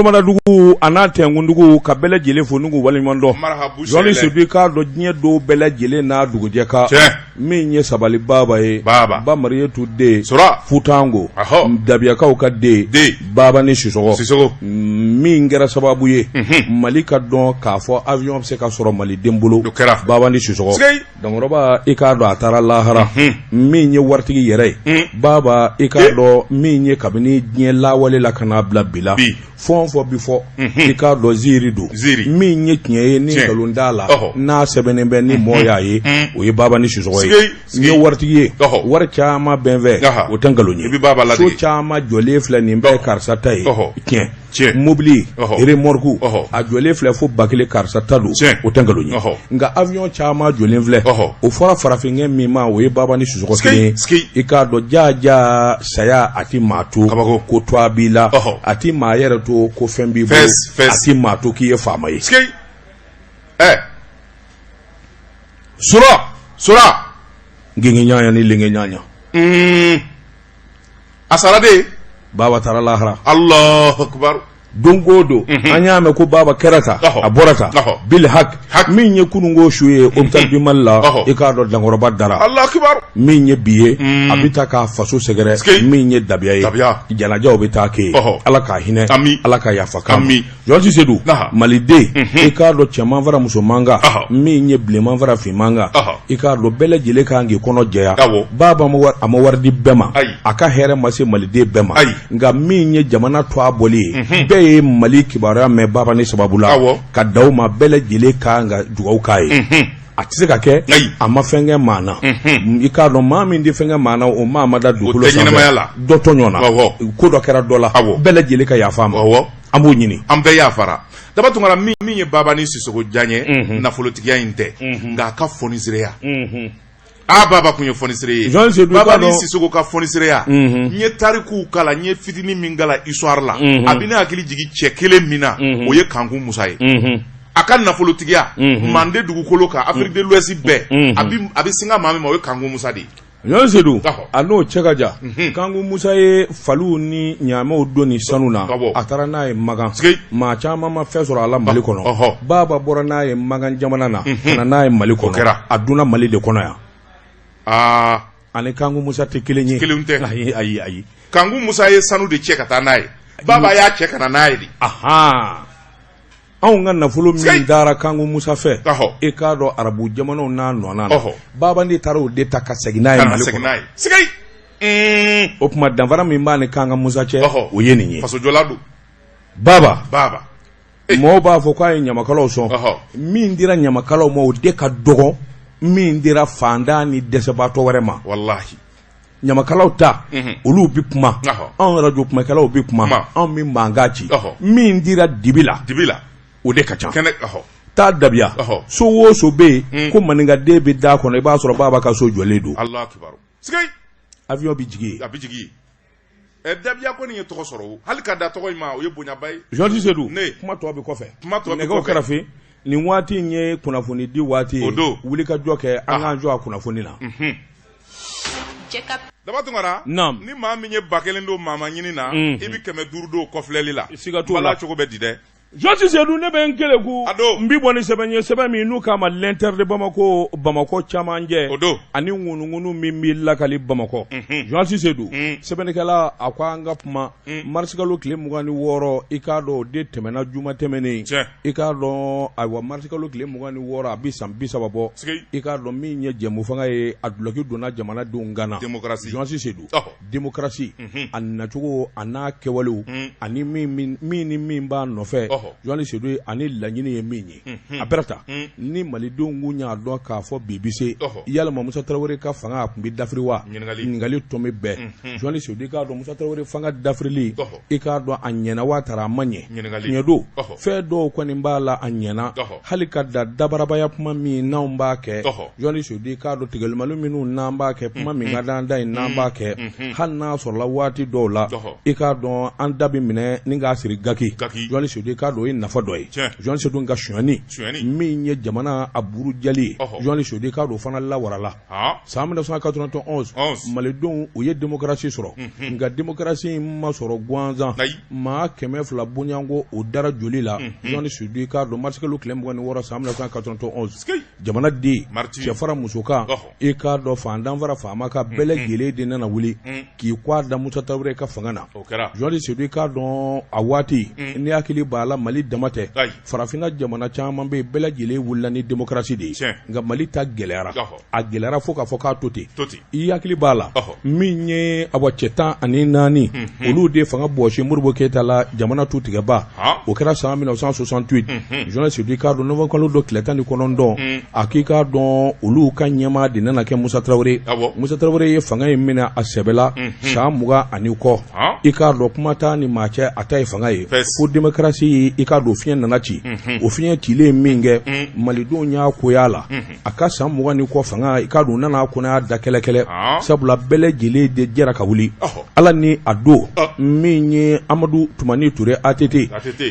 Kolomadadugu a n'a tɛnkundugu ka bɛɛ lajɛlen fo n'u waleɲuman dɔn. Marhabu Jɔnni sɛlɛ. Sedu i k'a dɔn diɲɛ don bɛɛ lajɛlen n'a dugujɛ kan. Tiɲɛ. Min ye sabali baaba ye. Baaba. Ba Mariyetu den. Sura. Futango. Ahɔ. Dabiyakaw ka den. Den. Baaba ni Sisɔgɔ. Sisɔgɔ. Min kɛra sababu ye. Mali ka dɔn k'a fɔ avion bɛ se ka sɔrɔ maliden bolo. O kɛra. Baaba ni Sisɔgɔ. Sikeyi. Dankɔrɔba i k'a dɔn a taara lahara min ye waritigi yɛrɛ ye baaba i k'a dɔn min ye kabini diɲɛ lawale la ka n'a bila bi la fɛn o fɛn bi fɔ i k'a dɔn ziiri don min ye tiɲɛ ye ni nkalon t'a la n'a sɛbɛnnen bɛ ni mɔgɔ y'a ye o ye baaba ni Sisɔgɔ ye n ye waritigi ye wari caman bɛ n fɛ o tɛ nkalon ye so caman jɔlen filɛ nin bɛɛ ye karisa ta ye tiɲɛ Tiɲɛ. mobili Ɔhɔ. remorque Ɔhɔ. a jɔlen filɛ fo 1000 karisa ta don Tiɲɛ. o tɛ nkalon ye Ɔhɔ. nka avion caman jɔlen filɛ Ɔhɔ. o fɔra farafinkɛ min ma o ye Baba ni Sisɔkɔ Sikeyi, kelen ye sikeyi. i k'a dɔn jaa saya a ti maa to Kabako. ko tɔgɔ b'i la Ɔhɔ. a ti maa yɛrɛ to ko fɛn b'i bolo Fɛs, fɛs. a ti maa to k'i ye faama ye Sikeyi. Ɛ. Sura Sura. genge ɲaɲa ni lenge ɲaɲa A sara de. Baba taara lahara Allahu akbar. don o don an y'a mɛn ko baba kɛra tan Ɔhɔ. a bɔra tan Ɔhɔ. bil hak Hak. min ye kununko su ye hôpital du Mali la Ɔhɔ. i k'a dɔn dankɔrɔba dara Allahu akbar. min ye bi ye a bɛ taa k'a faso sɛgɛrɛ Sikeyi. min ye dabiya ye Dabiya. janajaw bɛ taa kɛ yen Ɔhɔ. ala k'a hinɛ Ami. ala ka yafa k'a ma Ami. Jɔnsi Sedu Aha. maliden i k'a dɔn cɛman fara musoman kan Ɔhɔ. min ye bilenman fara finman kan Ɔhɔ. i k'a dɔn bɛɛ lajɛlen kan k'i kɔnɔ jɛya Awɔ. baba ma wari- a ma wari di bɛɛ ma Ayi. a ka hɛrɛ ma se maliden bɛɛ ma Ayi. nka min ye jamana tɔgɔ bɔli ye bɛɛ ye mali kibaruya mɛn baba ni sababu la Awɔ. ka da o ma bɛɛ lajɛlen kan ka dugawu k'a ye a tɛ se ka kɛ Ayi. a ma fɛn kɛ maa na i k'a dɔn maa min tɛ fɛn kɛ maa na o maa ma da dugukolo O tɛ ɲɛnamaya la. dɔ tɔɲɔ na Awɔ. ko dɔ kɛra dɔ la Awɔ. bɛɛ lajɛlen ka yafa a ma Awɔ. an b'o ɲini An bɛɛ yafara. Daba Tunkara min ye Baba ni Sisɔkɔ diya n ye nafolotigiya in tɛ nka a ka fɔnisireya. Aa Baba kun ye fɔnisire ye. Jean Seydou Baba i k'a ni dɔn- Sisɔkɔ ka fɔnisireya. N ye tarikuw kalan n ye fitinin min kalan histoire la. A bɛ ne hakili jigin cɛ kelen min na o ye Kanku Musa ye. A ka nafolotigiya Mande dugukolo kan Afrique de l'Ouest bɛɛ a bɛ singa maa min ma o ye Kanku Musa de ye. Jean Seydou Ɔhɔ. a n'o cɛ ka jan Kanku Musa ye faliw ni ɲaamɛw don ni sanu na Awɔ. a taara n'a ye Makan Sikeyi. maa caman ma fɛn sɔrɔ a la Mali kɔnɔ Ɔhɔ. Baba bɔra n'a ye Makan jamana na ka na n'a ye Mali kɔnɔ kɛra. a donna Mali de kɔnɔ yan Aa ani Kanku Musa tɛ kelen ye Kelen tɛ. ayi ayi ayi Kanku Musa ye sanu de cɛ ka taa n'a ye. Baba y'a cɛ ka na n'a ye de. ahan anw ka nafolo min Sikeyi. dara Kanku Musa fɛ Ɔhɔ. e k'a dɔn arabu jamanaw n'a nɔ na Ɔhɔ. Baba ne taara o de ta ka segin n'a ye Ka na Mali segin kɔnɔ n'a ye. Sikeyi. o tuma danfara min b'a ni Kanku Musa cɛ Ɔhɔ. o ye nin ye Fasojɔla don. Baba Baba. mɔgɔw b'a fɔ k'a ye ɲamakalaw sɔn Ɔhɔ. min dira ɲamakalaw ma o de ka dɔgɔ min dira faantan ni dɛsɛbaatɔ wɛrɛ ma Walahi. ɲamakalaw ta olu bɛ kuma Ɔhɔ. anw arajo kumakɛlaw bɛ kuma Kuma. anw bɛ mankan ci Ɔhɔ. min dira dibi la Dibi la. o de ka ca Kɛnɛ ɔhɔ. taa dabiya Ɔhɔ. so o so bɛ yen ko maninkaden bɛ da kɔnɔ i b'a sɔrɔ baba ka so jɔlen don Alahu akibaru. Sikeyi. avion bɛ jigin yen A bɛ jigin yen. Ɛ Dabiya kɔni ye tɔgɔ sɔrɔ o. Hali ka da tɔgɔ in ma o ye bonyaba ye. Jean Seydou Ne. kuma tɔ bɛ kɔfɛ Kuma tɔ bɛ nɛgɛw kɔfɛ. kɛrɛfɛ nin waati in ye kunnafoni di waati ye O don. wuli ka jɔ kɛ an k'an jɔ a kunnafoni na Daba Tunkara. Naam. Ni maa min ye 1000 don maama ɲini na. I bɛ 500 don kɔfilɛli la. Siga t'o la. Bala cogo bɛ di dɛ. Jean Seydou ne bɛ n keleku A don. n bi bɔ ni sɛbɛn ye sɛbɛn min n'u k'a ma l'Inter de Bamako Bamakɔ camancɛ O don. ani ŋunuŋunu min bɛ lakali Bamakɔ Jean Seydou sɛbɛnnikɛla a ko an ka kuma marisikalo tile 26 i k'a dɔn o de tɛmɛna juma tɛmɛnen Tiɲɛ. i k'a dɔn ayiwa marisikalo tile 26 a bɛ san 30 bɔ Sikeyi. i k'a dɔn min ye jɛmufanga ye a dulɔki donna jamanadenw kan na Démocratie. Jean Seydou Ɔhɔ. démocratie a nacogo a n'a kɛwalew ani min ni min b'a nɔfɛ Ɔhɔ. Jɔnni Seydou ani laɲini ye min ye a bɛrɛ ta ni malidenw kun y'a dɔn k'a fɔ bi bi se Ɔhɔ. yalima Musa Tarawele ka fanga a tun bɛ dafiri wa Ɲininkali. ɲininkali tɔn bɛ bɛɛ Jɔnni Seydou i k'a dɔn Musa Tarawele fanga dafirili Ɔhɔ. i k'a dɔn a ɲɛna wa taara a ma ɲɛ Ɲininkali. tiɲɛ don Ɔhɔ. fɛn dɔw kɔni b'a la a ɲɛna Ɔhɔ. hali ka da dabarabaya kuma min n'anw b'a kɛ Ɔhɔ. Jɔnni Seydou i k'a dɔn tigɛlimali minnu n'an b'a kɛ kuma min ka d'an da ye n'an b'a kɛ hali n'a sɔrɔla waati dɔw la Ɔhɔ. i k'a dɔn an da bɛ minɛ ni k'a siri gaki Gaki. Jɔnni Seydou i k'a k'a dɔn o ye nafa dɔ ye journaliste Seydou nka sonyani min ye jamana a burujali ye journaliste Seydou i k'a dɔn o fana lawarala san 1991 malidenw u ye démocratie sɔrɔ nka démocratie in ma sɔrɔ gansan maa 200 bonyanko o dara joli la journaliste Seydou i k'a dɔn marisikalo tile 26 san 1991 jamana den cɛ fara muso kan i k'a dɔn fantan fara faama kan bɛɛ lajɛlen de nana wuli k'i kɔ da Musa Tarawele ka fanga na journaliste Seydou i k'a dɔn a waati n'i hakili b'a la Mali dama tɛ farafinna jamana caman bɛ yen bɛɛ lajɛlen wulila ni démocratie de ye nka Mali ta gɛlɛyara a gɛlɛyara fo k'a fɔ k'a to ten i hakili b'a la min ye awa cɛ 14 olu de fanga bɔsi Modibo Keyita la jamana tutigɛba o kɛra san 1968 journaliste Seydou i k'a dɔn novembre kalo don tile 19 a k'i k'a dɔn olu ka ɲɛmaa de nana kɛ Musa Tarawele Musa Tarawele ye fanga in minɛ a sɛbɛ la san 20 ani kɔ i k'a dɔn kuma t'a ni maa cɛ a ta ye fanga ye fo démocratie i k'a dɔn fiɲɛ nana ci o fiɲɛ cilen min kɛ malidenw y'a koya la a ka san 20 ni kɔ fanga i k'a dɔn nana kɔnɔya da kɛlɛkɛlɛ sabula bɛɛ lajɛlen de jɛra ka wuli ala ni a don min ye Amadu Tumani Ture ATT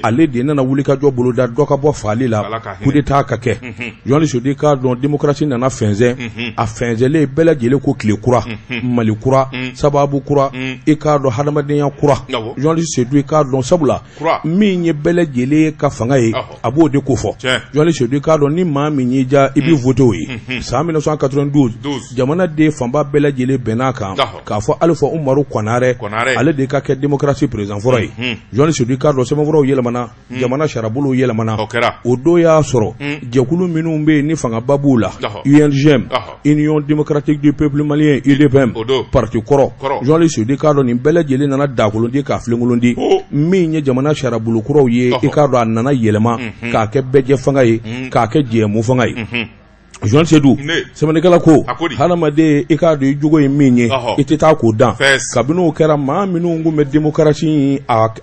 ale de nana wulikajɔ boloda dɔ ka bɔ faali la coup d'état ka kɛ journaliste Seydou i k'a dɔn démocratie nana fɛnsɛn a fɛnsɛnlen bɛɛ lajɛlen ko tile kura Mali kura sababu kura i k'a dɔn hadamadenya kura journaliste Seydou i k'a dɔn sabula min ye bɛɛ lajɛlen ka fanga ye a b'o de ko fɔ journaliste Seydou i k'a dɔn ni maa min y'i diya i bɛ voter o ye san 1992 jamana den fanba bɛɛ lajɛlen bɛnn'a kan k'a fɔ Alifa Umaru Konarɛ ale de ka kɛ démocratie président fɔlɔ ye journaliste Seydou i k'a dɔn sɛbɛnfuraw yɛlɛmana jamana sariyabolow yɛlɛmana o don y'a sɔrɔ jɛkulu minnu bɛ yen ni fangaba b'u la UNJM Union démocratique du peuple malien UDPM parti kɔrɔ journaliste Seydou i k'a dɔn nin bɛɛ lajɛlen nana dakolon di k'a filenkolon di min ye jamana sariyabolo kuraw ye i k'a dɔn a nana yɛlɛma k'a kɛ bɛɛjɛ fanga ye k'a kɛ jɛmu fanga ye journaliste Seydou sɛbɛnnikɛla ko hadamaden i k'a dɔn i jogo ye min ye i tɛ taa k'o dan kabini o kɛra maa minnu tun bɛ démocratie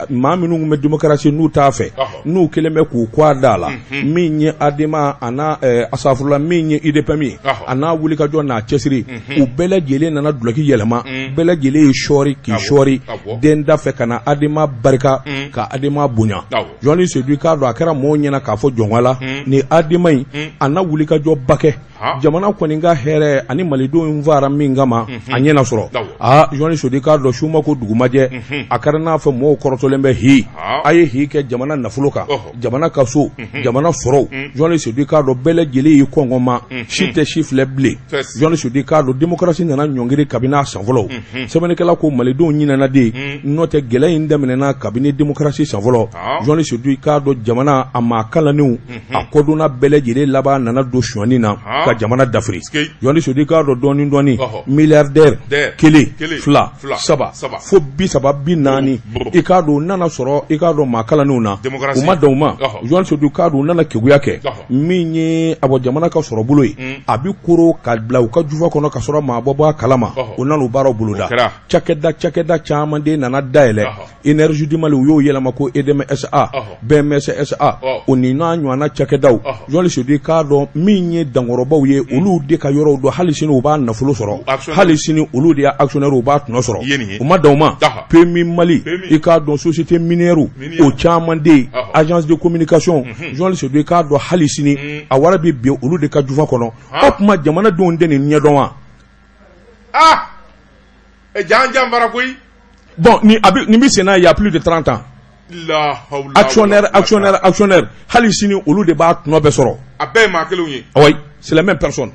maa minnu tun bɛ démocratie n'u t'a fɛ n'u kɛlen bɛ k'u kɔ da a la min ye ADEMA a n'a asafurula min ye UDPM ye a n'a wulikajɔ n'a cɛsiri u bɛɛ lajɛlen nana dulɔki yɛlɛma bɛɛ lajɛlen ye sɔɔri k'i sɔɔri den da fɛ ka na ADEMA barika ka ADEMA bonya journaliste Seydou i k'a dɔn a kɛra mɔgɔw ɲɛna k'a fɔ jɔnka la ni ADEMA in a na wulikajɔba kɛ jamana kɔni ka hɛrɛ ani malidenw fara min kama a ɲɛ na sɔrɔ aa journaliste Seydou i k'a dɔn su ma ko dugu ma jɛ a kɛra n'a fɔ mɔgɔw kɔrɔtɔlen bɛ hi a ye hi kɛ jamana nafolo kan jamana ka so jamana sɔrɔw journaliste Seydou i k'a dɔn bɛɛ lajɛlen y'i kɔngɔma si tɛ si filɛ bilen journaliste Seydou i k'a dɔn démocratie nana ɲɔngiri kabini a san fɔlɔ sɛbɛnnikɛla ko malidenw ɲinɛna de n'o tɛ gɛlɛya in daminɛna kabini démocratie san fɔlɔ journaliste Seydou i k'a dɔn jamana a maa kalannenw a kɔdonna bɛɛ lajɛlen laban nana don sonyani na ka jamana dafiri journaliste Seydou i k'a dɔn dɔɔnin dɔɔnin milliardaire kelen fila saba fo 30 40 i k'a dɔn u nana sɔrɔ i k'a dɔn maa kalannenw na u ma dan o ma journaliste Seydou i k'a dɔn u nana keguya kɛ min ye a bɔ jamana ka sɔrɔ bolo ye a bɛ koro ka bila u ka jufa kɔnɔ ka sɔrɔ maa bɔ bɔ a kalama u nana u baaraw boloda cakɛda caman de nana dayɛlɛ Énergie du Mali u y'o yɛlɛma ko EDM SA BMS SA o ni n'a ɲɔgɔnna cakɛdaw journaliste Seydou i k'a dɔn min ye dankɔrɔbaw ye olu de ka yɔrɔw don hali sini u b'a nafolo sɔrɔ hali sini olu de ye actionnaire u b'a tɔnɔ sɔrɔ u ma dan o ma PMU Mali i k'a dɔn société minière o caman de yen agence de communication journaliste Seydou i k'a dɔn hali sini a wari bɛ bin olu de ka jufa kɔnɔ o tuma jamanadenw tɛ nin ɲɛdɔn wa aa jan janfara koyi bon ni a bɛ nin bɛ senna il y a plus de 30 ans la hawla actionnaire actionnaire actionnaire hali sini olu de b'a tɔnɔ bɛɛ sɔrɔ a bɛɛ ye maa kelenw ye oui c'est la même personne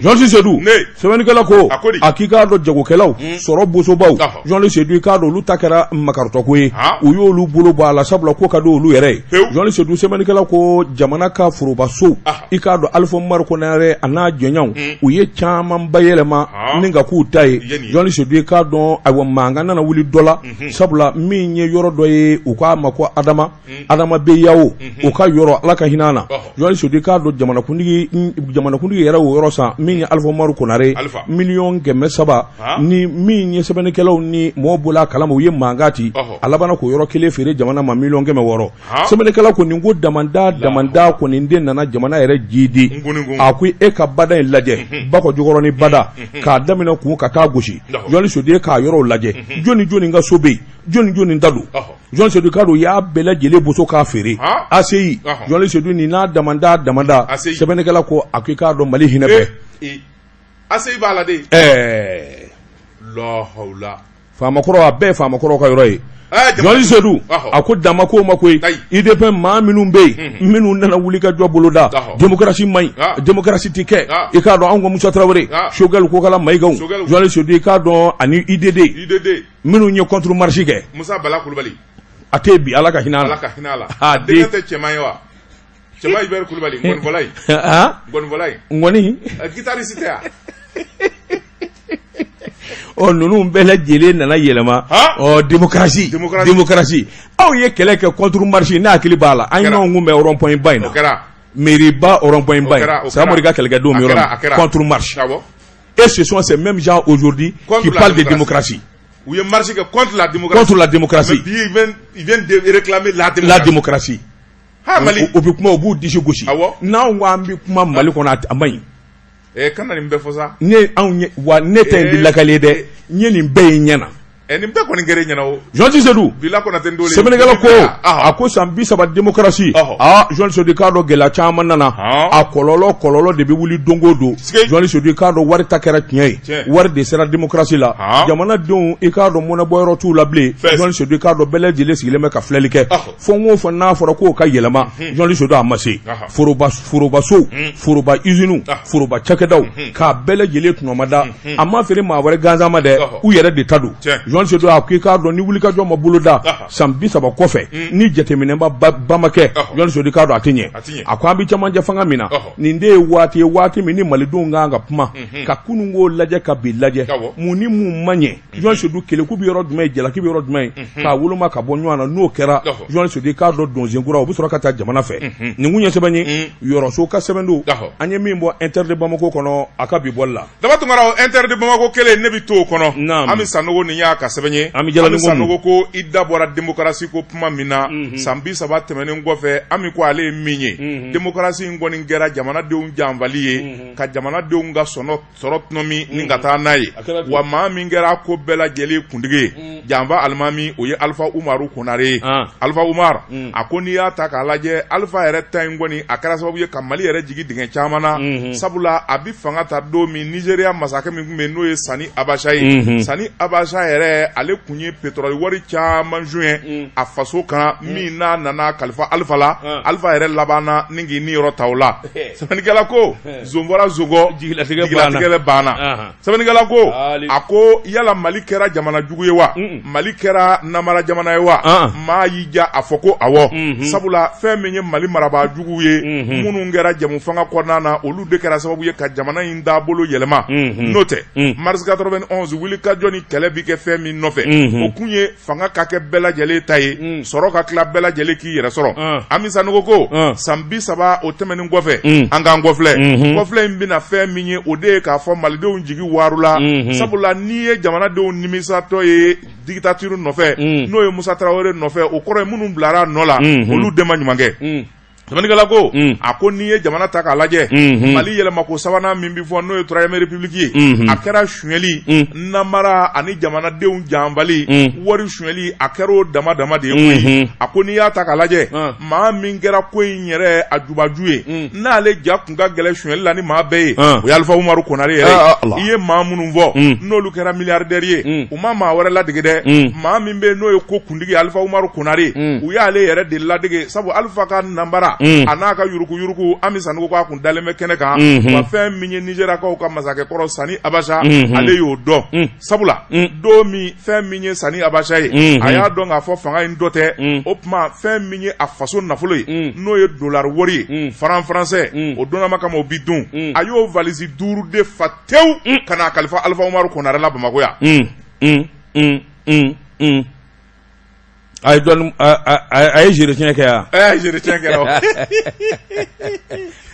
journaliste Seydou sɛbɛnnikɛla ko a k'i k'a dɔn jagokɛlaw sɔrɔ bosobaw journaliste Seydou i k'a dɔn olu ta kɛra makaritɔko ye u y'olu bolo bɔ a la sabula ko ka di olu yɛrɛ ye journaliste Seydou sɛbɛnnikɛla ko jamana ka forobasow i k'a dɔn Alifa Umaru Konare a n'a jɔɲɔgɔnw u ye caman bayɛlɛma ni ka k'u ta ye journaliste Seydou i k'a dɔn ayiwa mankan nana wuli dɔ la sabula min ye yɔrɔ dɔ ye u k'a ma ko Adama Adama B. Yawo o ka yɔrɔ Ala ka hinɛ a na journaliste Seydou i k'a dɔn jamanakuntigi yɛrɛ o yɔrɔ san min ye Alifa Umaru Konare 300,000,000 ni min ye sɛbɛnnikɛlaw ni mɔgɔw bɔla a kalama u ye mankan ci a labanna k'o yɔrɔ kelen feere jamana ma 600,000,000 sɛbɛnnikɛla ko nin ko damanda damanda kɔni de nana jamana yɛrɛ jidi a ko e ka bada in lajɛ Bakɔ Jikɔrɔni bada k'a daminɛ kun ka taa gosi journaliste Seydou k'a yɔrɔw lajɛ jɔni jɔni ka so bɛ yen jɔni jɔni ta don Journaliste Seydou k'a dɔn u y'a bɛɛ lajɛlen boso k'a feere ACI Journaliste Seydou nin n'a damada damada sɛbɛnnikɛla ko a ko i k'a dɔn Mali hinɛ bɛɛ ACI b'a la de ɛɛ lahawula faamakɔrɔ a bɛɛ ye faamakɔrɔ ka yɔrɔ ye Journaliste Seydou a ko dama ko ma koyi IDP maa minnu bɛ yen minnu nana wuli ka jɔ boloda démocratie man ɲi démocratie tɛ kɛ i k'a dɔn anw ka Musa Tarawele Choguel Kokala Mayigaw Journaliste Seydou i k'a dɔn ani IDD minnu ye contre marche kɛ Musa Bala Kulubali a tɛ bi Ala ka hinɛ a la Ala ka hinɛ a la a denkɛ tɛ cɛman ye wa cɛman Hubert Kulubali ngɔnifɔla in ngɔnifɔla in ngɔni guitariste tɛ yan ɔ ninnu bɛɛ lajɛlen nana yɛlɛma ɔ démocratie démocratie aw ye kɛlɛ kɛ contre marche ne hakili b'a la an ye ɲɔgɔn kunbɛn rond point ba in na mairie ba rond point ba in Samori ka kɛlɛkɛdenw bɛ yɔrɔ min contre marche et ce sont ces mêmes gens aujourd'hui qui parlent de démocratie U ye marche kɛ contre la démocratie contre la démocratie mais bi ils viennent de réclamer la démocratie la démocratie ha Mali u bɛ kuma u b'u disi gosi awɔ n'anw ko an bɛ kuma Mali kɔnɔ a man ɲi eh kana nin bɛɛ fɔ sa ne anw ye wa ne tɛ nin lakale dɛ n ye nin bɛɛ ye ɲɛ na nin bɛɛ kɔni kɛra e ɲɛna o Journaliste Seydou Bila Konate Ndole sɛbɛnnikɛla ko a ko san 30 démocratie aa Journaliste Seydou k'a dɔn gɛlɛya caman nana a kɔlɔlɔ kɔlɔlɔ de bɛ wuli don o don Journaliste Seydou k'a dɔn wari ta kɛra tiɲɛ ye wari de sera démocratie la jamanadenw i k'a dɔn mɔnɛbɔyɔrɔ t'u la bilen Journaliste Seydou k'a dɔn bɛɛ lajɛlen sigilen bɛ ka filɛli kɛ fɛn o fɛn n'a fɔra k'o ka yɛlɛma Journaliste Seydou a ma se foroba forobasow foroba usines foroba cakɛdaw k'a bɛɛ lajɛlen tɔnɔmada a ma feere maa wɛrɛ gansan ma dɛ u yɛrɛ de ta don Journaliste Seydou a ko i k'a dɔn ni wulikajɔ ma boloda san 30 kɔfɛ ni jateminɛba ba ma kɛ Journaliste Seydou k'a dɔn a tɛ ɲɛ a ko an bɛ cɛmancɛ fanga min na nin de ye waati ye waati min ni malidenw kan ka kuma ka kununko lajɛ ka bi lajɛ mun ni mun ma ɲɛ Journaliste Seydou keleku bɛ yɔrɔ jumɛn jalaki bɛ yɔrɔ jumɛn k'a woloma ka bɔ ɲɔgɔn na n'o kɛra Journaliste Seydou k'a dɔn donsenkura o bɛ sɔrɔ ka taa jamana fɛ nin kun ye sɛbɛn ye Yɔrɔso ka sɛbɛn don an ye min bɔ Inter de Bamako kɔnɔ a ka bi bɔli la Daba Tunkara o Inter de Bamako kelen ne bɛ to o kɔnɔ Ami Sanogo nin y'a ka sɛbɛn ye Ami Sanogo ko i da bɔra démocratie ko kuma min na san 30 tɛmɛnen kɔfɛ Ami ko ale ye min ye démocratie in kɔni kɛra jamanadenw janfali ye ka jamanadenw ka sɔnɔ sɔrɔ tɔnɔmi ni ka taa n'a ye wa maa min kɛra ko bɛɛ lajɛlen kuntigi ye janfa alimami o ye Alifa Umaru Konare ye Alifa Umaru a ko n'i y'a ta k'a lajɛ Alifa yɛrɛ ta in kɔni a kɛra sababu ye ka Mali yɛrɛ jigin dingɛ caman na sabula a bɛ fanga ta don min Nizeriya masakɛ min tun bɛ yen n'o ye Sani Abacha ye Sani Abacha yɛrɛ ale tun ye pétrole wari caman suɲɛ a faso kan min n'a nana kalifa Alifa la Alifa yɛrɛ labanna ni k'i niyɔrɔ ta o la sɛbɛnnikɛla ko zon bɔra zon kɔ jigilatigɛ banna sɛbɛnnikɛla ko a ko yala Mali kɛra jamana jugu ye wa Mali kɛra namara jamana ye wa maa y'i ja a fɔ ko awɔ sabula fɛn min ye Mali marabaa jugu ye minnu kɛra jɛmu fanga kɔnɔna na olu de kɛra sababu ye ka jamana in taabolo yɛlɛma n'o tɛ mars 91 wulikajɔ ni kɛlɛ bɛ kɛ fɛn min nɔfɛ o kun ye fanga ka kɛ bɛɛ lajɛlen ta ye mm. sɔrɔ ka tila bɛɛ lajɛlen k'i yɛrɛ sɔrɔ ah. Ami Sanogo ko ah. san 30 o tɛmɛnen kɔfɛ mm. an k'an kɔfilɛ mm-hmm. kɔfilɛ in bɛna fɛn min ye o de ye k'a fɔ malidenw jigi waarula mm-hmm. sabula n'i ye jamanadenw nimisatɔ ye dictature nɔfɛ mm. n'o ye Musa Tarawele nɔfɛ o kɔrɔ ye minnu bilara a nɔ la mm-hmm. olu de ma ɲuman kɛ Sɛbɛnnikɛla ko a ko n'i ye jamana ta k'a lajɛ Mali yɛlɛmako sabanan min bɛ fɔ n'o ye troisième république ye a kɛra sonyɛli namara ani jamanadenw janfali wari sonyɛli a kɛra o dama dama de ye koyi a ko n'i y'a ta k'a lajɛ maa min kɛra ko in yɛrɛ a jubaju ye n'ale ja tun ka gɛlɛn sonyɛli la ni maa bɛɛ ye o ye Alifa Umaru Konare yɛrɛ ye i ye maa minnu fɔ n'olu kɛra milliardaire ye u ma maa wɛrɛ ladege dɛ maa min bɛ n'o ye ko kuntigi Alifa Umaru Konare u y'ale yɛrɛ de ladege sabu Alifa ka nanbara a n'a ka yuruguyurugu Ami Sanogo k'a kun dalen bɛ kɛnɛ kan wa fɛn min ye Nizeriyakaw ka masakɛ kɔrɔ Sani Abacha ale y'o dɔn sabula don min fɛn min ye Sani Abacha ye a y'a dɔn k'a fɔ fanga in dɔ tɛ o tuma fɛn min ye a faso nafolo ye n'o ye dolari wari ye franc français o donnama kama o bi dun a y'o valisi 5 de fa tewu ka n'a kalifa Alifa Umaru Konare la Bamakɔ yan A ye dɔɔnin a ye gérer tiɲɛ kɛ yan ɛ gérer tiɲɛ kɛra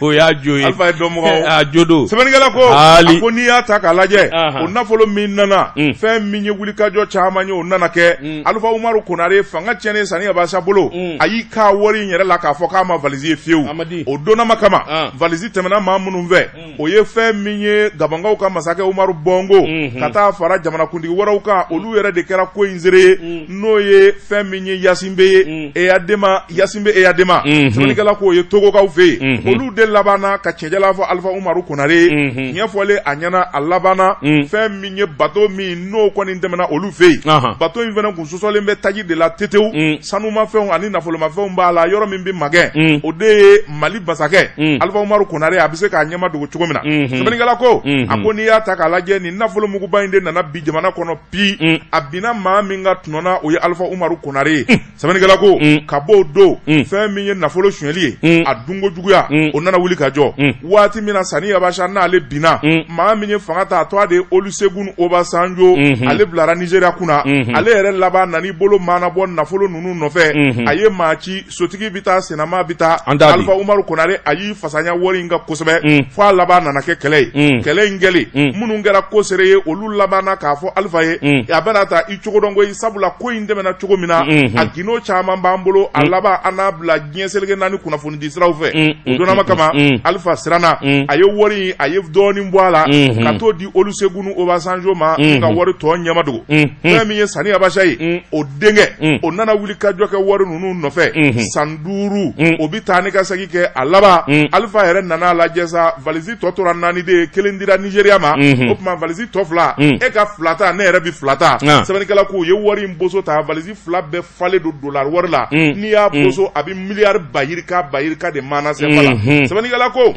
O y'a jo ye. Alifa ye dɔnbagaw. A jo don. Sɛbɛnnikɛla ko, a ko n'i y'a ta k'a lajɛ, o nafolo min nana, fɛn min ye wulikajɔ caman ye, o nana kɛ. Alifa Umaru Konare fanga tiɲɛnen Sani Abacha bolo, a y'i ka wari in yɛrɛ la k'a fɔ k'a ma valise ye fiyewu. O donnama kama, valise tɛmɛna maa minnu fɛ, o ye fɛn min ye Gabɔnkaw ka masakɛ Umaru Bɔngo, ka taa fara jamanakuntigi wɛrɛw kan, olu yɛrɛ de kɛra ko in seere ye, n'o ye fɛn min ye Yasinbe ye, Eyadema, Yasinbe Eyadema. Sɛbɛnnikɛla k'o ye Togokaw fɛ yen, olu de labanna ka cɛjala fɔ Alifa Umaru Konare ye. Tiɲɛ fɔlen a ɲɛna, a labanna fɛn min ye bato min n'o kɔni tɛmɛna olu fɛ yen, bato in fana kun sɔsɔlen bɛ taji de la tetew, sanumafɛnw ani nafolomafɛnw b'a la. Yɔrɔ min bɛ magɛn, o de ye Mali masakɛ Alifa Umaru Konare, a bɛ se k'a ɲɛma dogo cogo min na. Sɛbɛnnikɛla ko, a ko n'i y'a ta k'a lajɛ, nin nafolomuguba in de nana bin jamana kɔnɔ bi. A binna maa min ka tɔnɔ na, o ye Alifa Umaru Konare ye. Sɛbɛnnikɛla ko ka b'o don, fɛn min ye nafolo sonyɛli ye, a dunko juguya, o nana wuli ka jɔ waati min na Sani Abacha n'ale binna. Maa min ye fanga ta, a tɔgɔ de ye Olusegun Obasanjo. Ale bilara Nizeriya kunna. Ale yɛrɛ laban nan'i bolo maanabɔ nafolo ninnu nɔfɛ. A ye maa ci, sotigi bɛ taa, senama bɛ taa. Alifa Umaru Konare, a y'i fasaya wari in kan kosɛbɛ, fo a laban nana kɛ kɛlɛ ye. Kɛlɛ in kɛlen, minnu kɛra ko seere ye, olu labanna k'a fɔ Alifa ye, a bɛna taa i cogo dɔn koyi, sabula ko in tɛmɛna cogo min na, a gindo caman b'an bolo. A laban an n'a bila diɲɛ seleke naani kunnafoni di siraw fɛ. O donnama kama, Alifa siranna. A ye wari in, a ye dɔɔnin bɔ a la ka t'o di Olusegun Obasanjo ma ka wari tɔ ɲɛma dogo. Fɛn min ye Sani Abacha ye, o denkɛ, o nana wuli ka jɔ kɛ wari ninnu nɔfɛ san 5, o bɛ taa ni ka segin kɛ. A laban, Alifa yɛrɛ nana lajɛ sa, valise tɔ tora naani de ye, kelen dira Nizeriya ma. O tuma valise tɔ fila, e ka fila ta, ne yɛrɛ bɛ fila ta. Sɛbɛnnikɛla ko u ye wari in boso ta, valise fila bɛɛ falen don dolari wari la. N'i y'a boso, a bɛ miliyari ba yirika ba yirika de maana sɛfa la. Sɛbɛnnikɛla ko,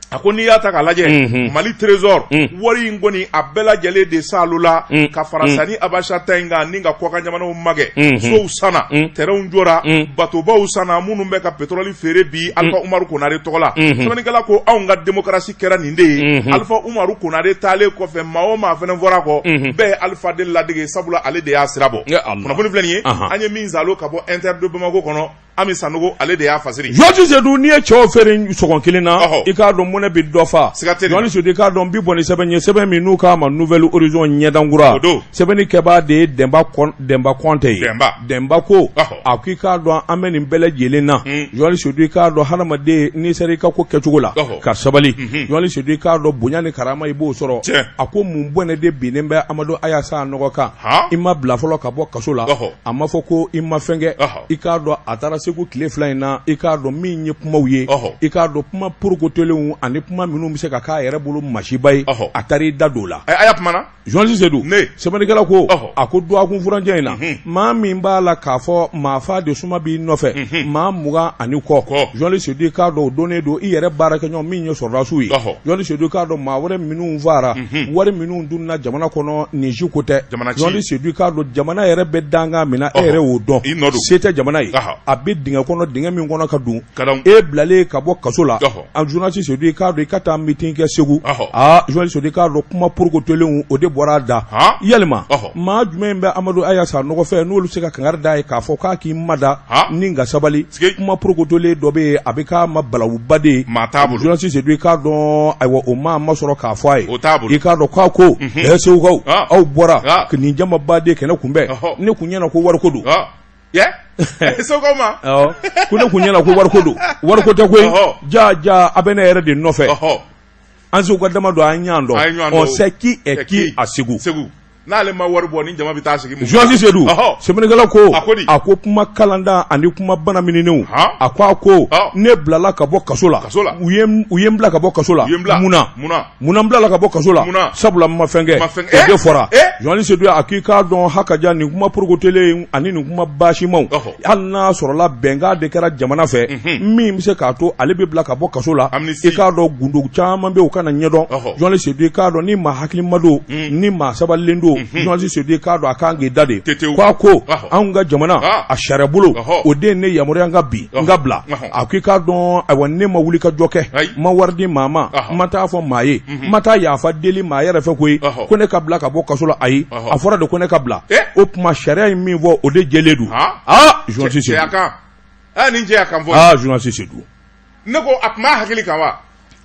a ko n'i y'a ta k'a lajɛ, Mali trésor, wari in kɔni, a bɛɛ lajɛlen de saalola ka fara Sani Abacha ta in kan ni ka kɔkan jamanaw magɛn. Sow sanna, terrainw jɔra, batobaw sanna, minnu bɛ ka pétrole feere bi Alifa Umaru Konare tɔgɔ la. Sɛbɛnnikɛla ko anw ka démocratie kɛra nin de ye. Alifa Umaru Konare taalen kɔfɛ, maa o maa fana fɔra kɔ, bɛɛ ye Alifa de ladege, sabula ale de y'a sira bɔ. Kunnafoni filɛ nin ye, an ye min saalo ka bɔ Inter de Bamako kɔnɔ, Ami Sanogo, ale de y'a fasiri. Journaliste Sedu, n'i ye cɛw feere sɔgɔn kelen na, i k'a dɔn mɔnɛ bɛ dɔ fa. Journaliste Sedu, i k'a dɔn bi bɔ ni sɛbɛn ye, sɛbɛn min n'u k'a ma Nouvel Horizon, ɲɛdankura. Sɛbɛnni kɛbaa de ye Dɛnba Kɔnte ye. Dɛnba ko, a ko i k'a dɔn an bɛ nin bɛɛ lajɛlen na. Journaliste Sedu, i k'a dɔn hadamaden, n'i sera i ka ko kɛcogo la ka sabali, journaliste Sedu, i k'a dɔn bonya ni karama, i b'o sɔrɔ. A ko mun bɔnɛ de binnen bɛ Amadu Aya Sanɔgɔ kan? I ma bila fɔlɔ ka bɔ kaso la, a ma fɔ ko i ma fɛn kɛ. I k'a dɔn a taara Segu tile 2 in na. I k'a dɔn min ye kumaw ye, i k'a dɔn kuma porokotolenw ani kuma minnu bɛ se ka k'a yɛrɛ bolo masiba ye, a taara i da don o la. A kumana. Journaliste Sedu, sɛbɛnnikɛla ko, a ko dɔgɔkun furancɛ in na, maa min b'a la k'a fɔ maafa de suma b'i nɔfɛ, maa 20 ani kɔ, journaliste Sedu, i k'a dɔn o donnen don i yɛrɛ baarakɛɲɔgɔn min ye sɔrɔdasiw ye. Journaliste Sedu, i k'a dɔn maa wɛrɛ minnu faara, wari minnu dunna jamana kɔnɔ, nin si ko tɛ. Journaliste Sedu, i k'a dɔn jamana yɛrɛ bɛ dankan min na, e yɛrɛ y'o dɔn, se tɛ jamana ye, a bɛ dingɛ kɔnɔ, dingɛ min kɔnɔ ka dun, e bilalen ka bɔ kaso la. Journaliste Sedu, i k'a dɔn i ka taa meeting kɛ Segu. Aa, journaliste Sedu, i k'a dɔn kuma porokotolenw, o de bɔra a da. Yalima maa jumɛn bɛ Amadu Aya Sanɔgɔ fɛ n'olu se ka kangari d'a ye k'a fɔ k'a k'i mada ni ka sabali? Kuma porokotolen dɔ bɛ yen, a bɛ k'a ma balawuba de ye. Journaliste Sedu, i k'a dɔn ayiwa, o maa ma sɔrɔ k'a fɔ a ye. I k'a dɔn k'a ko Segukaw, aw bɔra nin jamaba de kɛnɛ kunbɛn, ne kun ɲɛna ko wariko don. Segukaw ma ko ne kun ɲɛna ko wariko don, wariko tɛ koyi. Ja ja, a bɛ ne yɛrɛ de nɔfɛ. An Seguka dama don, an ɲɔgɔn dɔn, on sait qui est qui à Segu. N'ale ma wari bɔ, ni jama bɛ taa sigi. Journaliste Sedu, sɛbɛnnikɛla ko, a ko kuma kalanda ani kuma bana minɛnenw, a ko ne bilala ka bɔ kaso la, u ye n bila ka bɔ kaso la mun na? Munna n bilala ka bɔ kaso la? Sabula n ma fɛn kɛ, o de fɔra. Journaliste Sedu, a k'i k'a dɔn hakaja nin kuma porokotolen ani nin kuma baasimaw, hali n'a sɔrɔla bɛnkan de kɛra jamana fɛ min bɛ se k'a to ale bɛ bila ka bɔ kaso la, i k'a dɔn gundo caman bɛ u kana ɲɛdɔn. Journaliste Sedu, i k'a dɔn ni maa hakilima don, ni maa sabalilen don, journaliste Sedu, i k'a dɔn a kan k'i da de. Ko a ko anw ka jamana a sariya bolo, o de ye ne yamaruya n ka bi n ka bila. A ko i k'a dɔn ayiwa, ne ma wuli ka jɔ kɛ, n ma wari di maa ma, n ma taa fɔ maa ye, n ma taa yafa deli maa yɛrɛ fɛ koyi ko ne ka bila ka bɔ kaso la. Ayi, a fɔra de ko ne ka bila. O tuma sariya ye min fɔ, o de jɛlen don. Aa, journaliste Sedu, nin aa, journaliste Sedu. Ne ko a tun b'a hakili kan wa?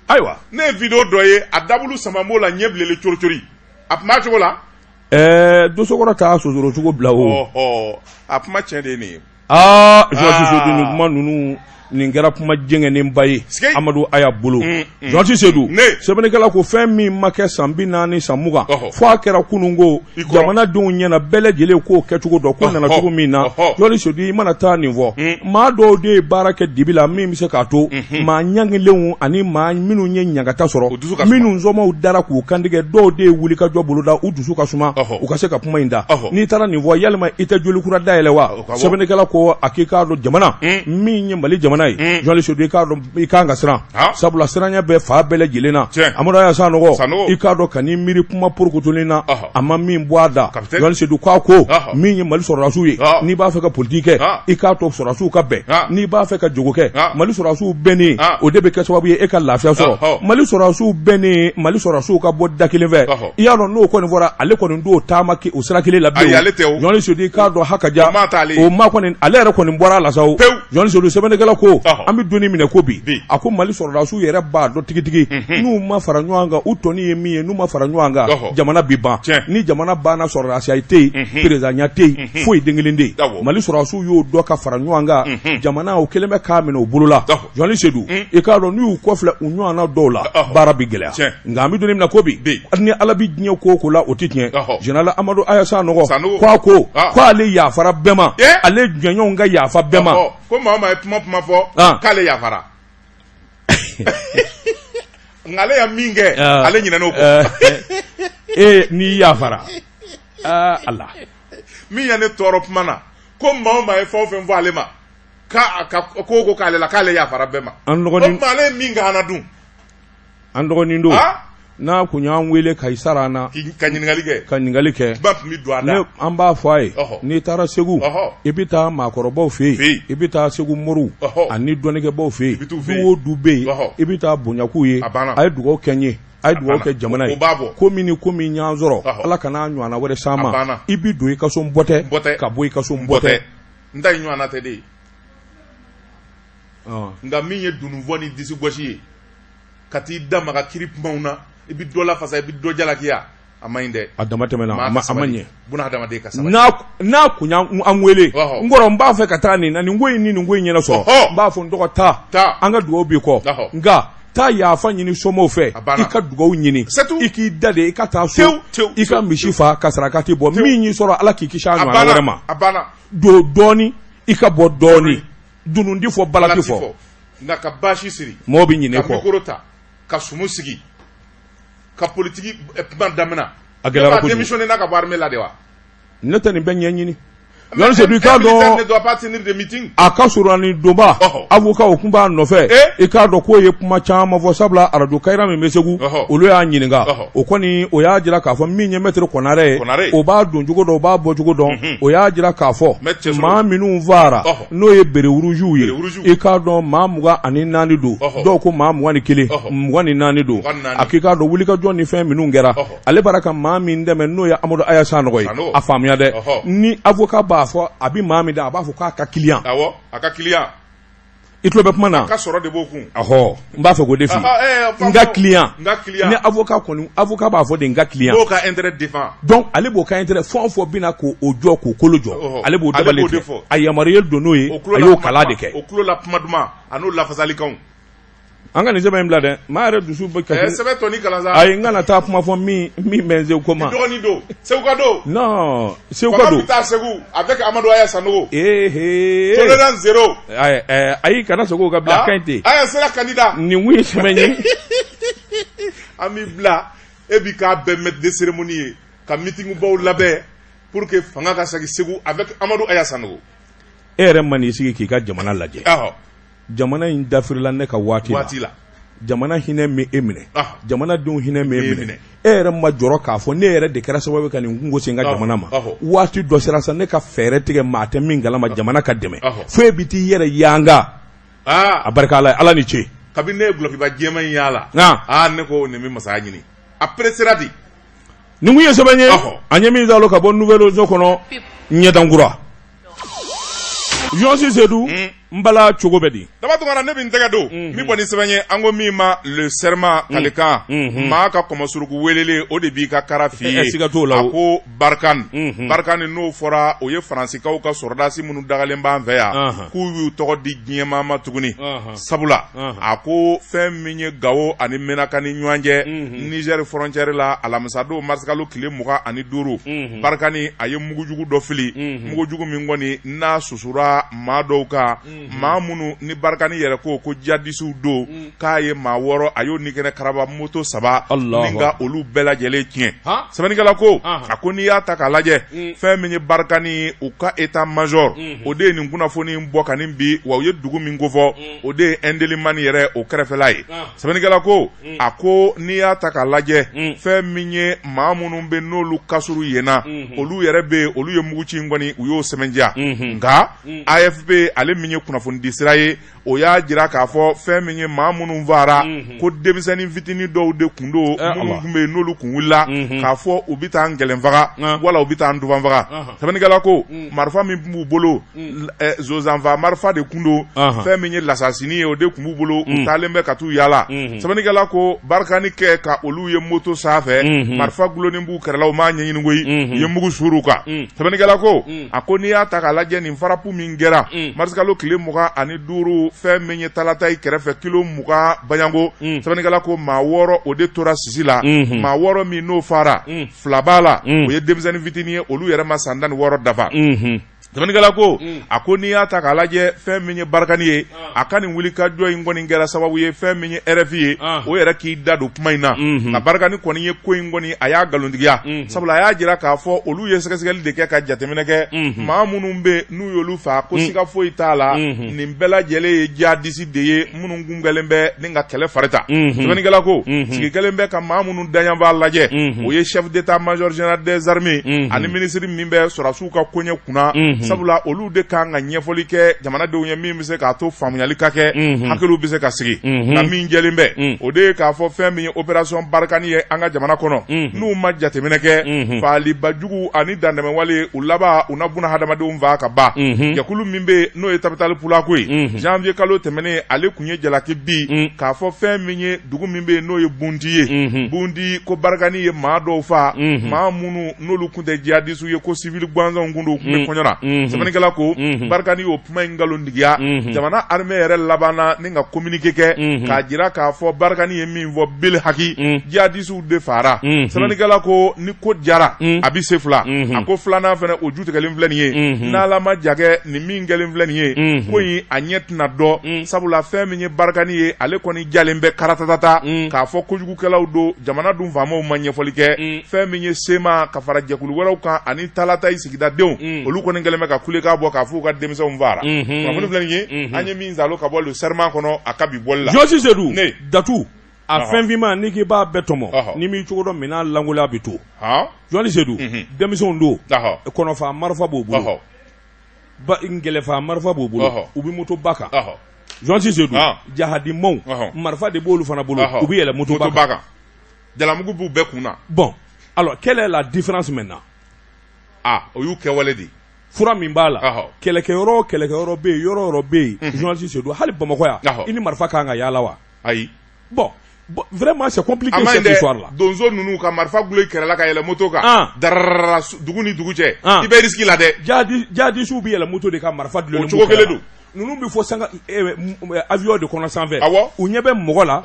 Ayiwa. Ne ye vidéo dɔ ye, a dabulu sama b'o la, ɲɛ bilenlen coricori, a tun b'a cogo la. Ɛɛ, dosokɔrɔ t'a sosoro cogo bila o. Ɔhɔ, a kuma tiɲɛ de ye nin ye. Aa, journaliste Seydou, nin kuma ninnu, nin kɛra kuma jɛngɛnenba ye Amadu Aya bolo. Journaliste Seydou, sɛbɛnnikɛla ko fɛn min ma kɛ san 40, san 20, fo a kɛra kununko jamanadenw ɲɛna, bɛɛ lajɛlen k'o kɛcogo dɔn, ko nana cogo min na. Journaliste Seydou, i mana taa nin fɔ, maa dɔw de ye baara kɛ dibi la min bɛ se k'a to maa ɲangilenw ani maa minnu ye ɲangata sɔrɔ, minnu somaw dara k'u kantigɛ, dɔw de ye wulikajɔ boloda, u dusu ka suma, u ka se ka kuma in da. N'i taara nin fɔ, yalima i tɛ joli kura dayɛlɛ wa? Sɛbɛnnikɛla ko a k'i k'a dɔn, jamana min ye Mali jamana ye, journaliste Seydou, i k'a dɔn i kan ka siran, sabula siranya bɛ fan bɛɛ lajɛlen na. Amadu Aya Sanɔgɔ, i k'a dɔn ka n'i miiri kuma porokotolen na, a ma min bɔ a da. Journaliste Seydou k'a ko min ye Mali sɔrɔdasiw ye, n'i b'a fɛ ka politiki kɛ, i k'a to sɔrɔdasiw ka bɛn. N'i b'a fɛ ka jago kɛ, Mali sɔrɔdasiw bɛnnen, o de bɛ kɛ sababu ye e ka lafiya sɔrɔ. Mali sɔrɔdasiw bɛnnen, Mali sɔrɔdasiw ka bɔ da kelen fɛ. I y'a dɔn n'o kɔni fɔra, ale kɔni t'o taama o sira kelen la bilen. Journaliste Seydou, i k'a dɔn hakaja o ma kɔni, ale yɛrɛ kɔni bɔra a la sa. Journaliste Seydou, sɛbɛnnikɛla ko an bɛ don min ko bi, a ko Mali sɔrɔdasiw yɛrɛ b'a dɔn tigitigi, n'u ma fara ɲɔgɔn kan, u tɔni ye min ye, n'u ma fara ɲɔgɔn kan, jamana bi ban. Ni jamana banna, sɔrɔdasiya tɛ yen, perezidanya tɛ yen, foyi den kelen tɛ yen. Mali sɔrɔdasiw y'o dɔn ka fara ɲɔgɔn kan, jamana o kɛlen bɛ k'a minɛ u bolo la. Journaliste Seydou, i k'a dɔn n'u y'u kɔfilɛ u ɲɔgɔn na dɔw la, baara bɛ gɛlɛya. Nka an bɛ don min na ko bi, ni Ala bɛ diɲɛ ko o ko la, o tɛ tiɲɛ. Général Amadu Aya Sanɔgɔ ko a ko k'ale yafara bɛɛ ma, ale jɛɲɔgɔnw ka yafa bɛɛ ma. Ko maa o maa ye kuma kuma fɔ, k'ale yafara, nka ale ye min kɛ, ale ɲinɛn'o kɔ. Ee, n'i yafara, Ala. Min ye ne tɔɔrɔ kuma na, ko maa o maa ye fɛn o fɛn fɔ ale ma, k'a ka ko o ko k'ale la, k'ale yafara bɛɛ ma. An dɔgɔnin, o tuma ale ye min k'an na dun? An dɔgɔnin don, n'a kun y'an wele ka i sara an na, ka ɲininkali kɛ, ka ɲininkali kɛ, ba tun bɛ don a da. An b'a fɔ a ye, n'i taara Segu, i bɛ taa maakɔrɔbaw fɛ yen, i bɛ taa Segu moriw ani dɔnnikɛbaw fɛ yen, du o du bɛ yen, i bɛ taa bonya k'u ye, a ye dugawu kɛ n ye, a ye dugawu kɛ jamana ye, ko min ni ko min y'an sɔrɔ, Ala kan'a ɲɔgɔnna wɛrɛ s'an ma. I bɛ don i ka so n bɔ tɛ, ka bɔ i ka so n bɔ tɛ. N ta ɲɔgɔnna tɛ de ye. Nka min ye dununfɔ ni disigosi ye, ka t'i da maga kiri kumaw na, i bɛ dɔ lafasa, i bɛ dɔ jalakiya, a man ɲi dɛ. A dama tɛmɛna, a ma ɲɛ. Buna hadamaden ka sabali. N'a kun y'an wele, n kɔrɔ, n b'a fɛ ka taa nin na, nin ko in ni nin ko in ɲɛna sɔrɔ, n b'a fɔ n dɔgɔ, taa, an ka dugawu b'i kɔ, nka taa yafa ɲini somaw fɛ, i ka dugawu ɲini, i k'i da de, i ka taa so, i ka misi fa ka sarakati bɔ, min y'i sɔrɔ, Ala k'i kisi a ɲɔgɔnna wɛrɛ ma. Don dɔɔnin, i ka bɔ dɔɔnin, dunun ti fɔ, bala ti fɔ. Nka ka baasi siri, mɔgɔ bɛ ɲinɛ kɔ, ka mikoro ta, ka sumu sigi, ka politiki kuma daminɛ. A gɛlɛyara kojugu. Démissionné n'a ka bɔ armée la de wa? Ne tɛ nin bɛɛ ɲɛɲini. Journaliste Seydou, i k'a dɔn ne doit pas tenir de meeting. A ka surunani donba, avocat o tun b'a nɔfɛ. I k'a dɔn k'o ye kuma caman fɔ, sabula arajo Kayira min bɛ Segu, olu y'a ɲininka. O kɔni, o y'a jira k'a fɔ min ye maître Konare ye, o b'a don cogo dɔn, o b'a bɔ cogo dɔn. O y'a jira k'a fɔ maa minnu faara, n'o ye béret rougew ye, i k'a dɔn maa 24 don, dɔw ko maa 21, 24 don. A k'i k'a dɔn wulikajɔ ni fɛn minnu kɛra, ale bɔra ka maa min dɛmɛ, n'o ye Amadu Aya Sanɔgɔ ye. A faamuya dɛ, ni avocat b'a fɔ a bɛ maa min dɛ, a b'a fɔ k'a ka client. A ka client. I tulo bɛ kuma na. A ka sɔrɔ de b'o kun. Ɔhɔ, n b'a fɛ k'o de f'i ye. N ka client. N ka client. Ni avocat kɔni, avocat b'a fɔ de n ka client. B'o ka intérêt défend. Donc ale b'o ka intérêt fɛn o fɛn bɛna k'o jɔ, k'o kolo jɔ, ale b'o dabali tigɛ. A yamaruyalen don n'o ye, a y'o kalan de kɛ. O tulo la kuma duman a n'o lafasalikanw. An ka nin sɛbɛn in bila dɛ, maa yɛrɛ dusu bɛ kasi. Ɛɛ, sɛbɛn tɔ ni kalan sa. Ayi, n kana taa kuma fɔ min min bɛ n se ko ma. I dɔgɔnin don, Seguka don. Non, Seguka don. Fanga bɛ taa Segu avec Amadu Aya Sanogo. Ee hee. Tolérance zéro. Ayi, ɛɛ, ayi, kana segin o kan bilen, a ka ɲi ten. Aya sera candidat. Nin kun ye sɛbɛn ye. An b'i bila, e b'i k'a bɛɛ maître de cérémonie ye, ka meeting baw labɛn pour que fanga ka segin Segu avec Amadu Aya Sanogo. E yɛrɛ man'i sigi k'i ka jamana lajɛ. Ɔhɔ. Jamana in dafirila ne ka waati la, waati la. Jamana hinɛ min e minɛ, jamanadenw hinɛ min e minɛ, e yɛrɛ ma jɔrɔ k'a fɔ ne yɛrɛ de kɛra sababu ka nin kunko se n ka jamana ma. Waati dɔ sera sa, ne ka fɛɛrɛ tigɛ, maa tɛ min kalama, jamana ka dɛmɛ, fo e bɛ t'i yɛrɛ yanga. A barika Ala ye, Ala ni ce. Kabini ne ye dulɔkiba jɛman in y'a la, aa, ne ko nin bɛ masaya ɲini, a presséra de. Nin kun ye sɛbɛn ye an ye min zalo ka bɔ Nouvel Horizon kɔnɔ, ɲɛdankura. Journaliste Seydou. N bala cogo bɛ di? Daba Tunkara, ne bɛ n tɛgɛ don min bɔ ni sɛbɛn ye, an ko min ma Le Serment, kalikan maa ka kɔmɔsuruku welelen, o de b'i ka kara f'i ye. Siga t'o la. A ko Barkhane, Barkhane n'o fɔra, o ye Faransikaw ka sɔrɔdasi minnu dagalen b'an fɛ yan, k'u y'u tɔgɔ di diɲɛmaa ma tuguni, sabula a ko fɛn min ye Gawo ani Menaka ni ɲɔgɔn cɛ, Niger frontière la, alamisadon marisikalo tile 25, Barkhane a ye mugujugu dɔ fili, mugujugu min kɔni n'a susura maa dɔw kan, maa minnu ni Barkhane yɛrɛ ko ko jihadisiw don, k'a ye maa 6, a y'o ni kɛnɛ karaba moto saba ni ka olu bɛɛ lajɛlen tiɲɛ. Sɛbɛnnikɛla ko, a ko n'i y'a ta k'a lajɛ, fɛn min ye Barkhane, u ka état major, o de ye nin kunnafoni bɔ ka nin bi wa, u ye dugu min kofɔ, o de ye Indelimani yɛrɛ o kɛrɛfɛla ye. Sɛbɛnnikɛla ko, a ko n'i y'a ta k'a lajɛ, fɛn min ye maa minnu bɛ n'olu ka surun yen na, olu yɛrɛ bɛ yen, olu ye muguci in kɔni, u y'o sɛmɛntiya. Nka AFP, ale min ye kunnafonidi sira ye, o y'a jira k'a fɔ fɛn min ye maa minnu faara, ko denmisɛnnin fitinin dɔw de kun don, minnu tun bɛ yen n'olu kun wulila k'a fɔ u bɛ taa ngɛlɛn faga wala u bɛ taa ntuban faga. Sɛbɛnnikɛla ko marifa min tun b'u bolo, zonzanfa marifa de kun don, fɛn min ye lasasini ye, o de tun b'u bolo, u taalen bɛ ka t'u yaala. Sɛbɛnnikɛla ko Barkhane kɛ ka olu ye moto sanfɛ, marifa dulonnen b'u kɛrɛ la, u m'a ɲɛɲini koyi, u ye mugu suur'u kan. Sɛbɛnnikɛla ko, a ko n'i y'a ta k'a lajɛ, nin frappe min kɛra marisikalo tile 25, fɛn min ye Talatayi kɛrɛfɛ, kilo 20 Baɲango, sɛbɛnnikɛla ko maa 6, o de tora sisi la. Maa 6 min n'o faara, fila b'a la, o ye denmisɛnnin fitinin ye, olu yɛrɛ ma san 16 dafa. Sɛbɛnnikɛla ko, a ko n'i y'a ta k'a lajɛ, fɛn min ye Barkhane ye, a ka nin wulikajɔ in kɔni kɛra sababu ye, fɛn min ye RFI ye, o yɛrɛ k'i da don kuma in na. Nka Barkhane kɔni ye ko in kɔni, a y'a nkalontigiya, sabula a y'a jira k'a fɔ olu ye sɛgɛsɛgɛli de kɛ ka jateminɛ kɛ, maa minnu bɛ n'u y'olu faa, ko siga foyi t'a la, nin bɛɛ lajɛlen ye jihadisi de ye, minnu kun kɛlen bɛ ni ka kɛlɛ fari ta. Sɛbɛnnikɛla ko sigi kɛlen bɛ ka maa minnu daɲanfa lajɛ, o ye chef d'état-major général des armées ani minisiri min bɛ sɔrɔdasiw ka koɲɛ kunna, sabula olu de kan ka ɲɛfɔli kɛ jamanadenw ye min bɛ se k'a to faamuyali ka kɛ, hakiliw bɛ se ka sigi. Nka min jɛlen bɛ, o de ye k'a fɔ fɛn min ye opération Barkhane ye an ka jamana kɔnɔ, n'u ma jateminɛ kɛ, faalibajugu ani dantɛmɛwale, u laban u na buna hadamadenw faa ka ban. Jɛkulu min bɛ n'o ye Tabital Pulaaku ye, janvier kalo tɛmɛnen, ale tun ye jalaki bin k'a fɔ fɛn min ye dugu min bɛ yen n'o ye Bunti ye, Bunti, ko Barkhane ye maa dɔw faa, maa minnu n'olu tun tɛ jihadisiw ye, ko civil gansanw kun don, u tun bɛ kɔɲɔ la. Sɛbɛnnikɛla ko Barkhane y'o kuma in nkalontigiya. Jamana armée yɛrɛ labanna ni ka communiqué kɛ k'a jira k'a fɔ Barkhane ye min fɔ bil haki, jihadisiw de faara. Sɛbɛnnikɛla ko ni ko jara a bɛ se fila, a ko filanan fana, o ju tigɛlen filɛ nin ye, n'Ala ma ja kɛ, nin min kɛlen filɛ nin ye, ko in a ɲɛ tɛna dɔn, sabula fɛn min ye Barkhane ye, ale kɔni jalen bɛ karatatata k'a fɔ kojugukɛlaw don. Jamana dun faamaw ma ɲɛfɔli kɛ. Fɛn min ye CMA ka fara jɛkulu wɛrɛw kan ani Talatayi sigidadenw, olu kɔni kɛlen bɛ ka kulekan bɔ k'a fɔ u ka denmisɛnw faara. Kunnafoni filɛ nin ye, an ye min zalo ka bɔ Le Serment kɔnɔ a ka bi bɔli la. Jɔsi Sedu, datu a fɛn finman, n'i k'i b'a bɛɛ tɔmɔ, n'i m'i cogo dɔn, minɛn lankolon bɛ to. Jɔsi Sedu, denmisɛnw don, kɔnɔfa marifa b'u bolo, ngɛlɛfa marifa b'u bolo, u bɛ motoba kan. Jɔsi Sedu, jahadimaw marifa de b'olu fana bolo, u bɛ yɛlɛ motoba kan, jalamugu b'u bɛɛ kun na. Bon, alors quelle est la différence maintenant? Ah, o y'u kɛwale de ye. Fura min b'a la, kɛlɛkɛyɔrɔ o kɛlɛkɛyɔrɔ bɛ yen, yɔrɔ o yɔrɔ bɛ yen, journaliste Sedu, hali Bamakɔ yan, i ni marifa kan ka yaala wa? Ayi. Bon, vraiment c'est compliqué cette histoire là. Donso ninnu ka marifa dulon i kɛrɛ la ka yɛlɛ moto kan, dararara, dugu ni dugu cɛ, i bɛ risque la dɛ. Jihadisiw bɛ yɛlɛ moto de kan, marifa dulonnen. O cogo kelen don. Ninnu bɛ fɔ sanga avion de kɔnɔ sanfɛ. U ɲɛ bɛ mɔgɔ la.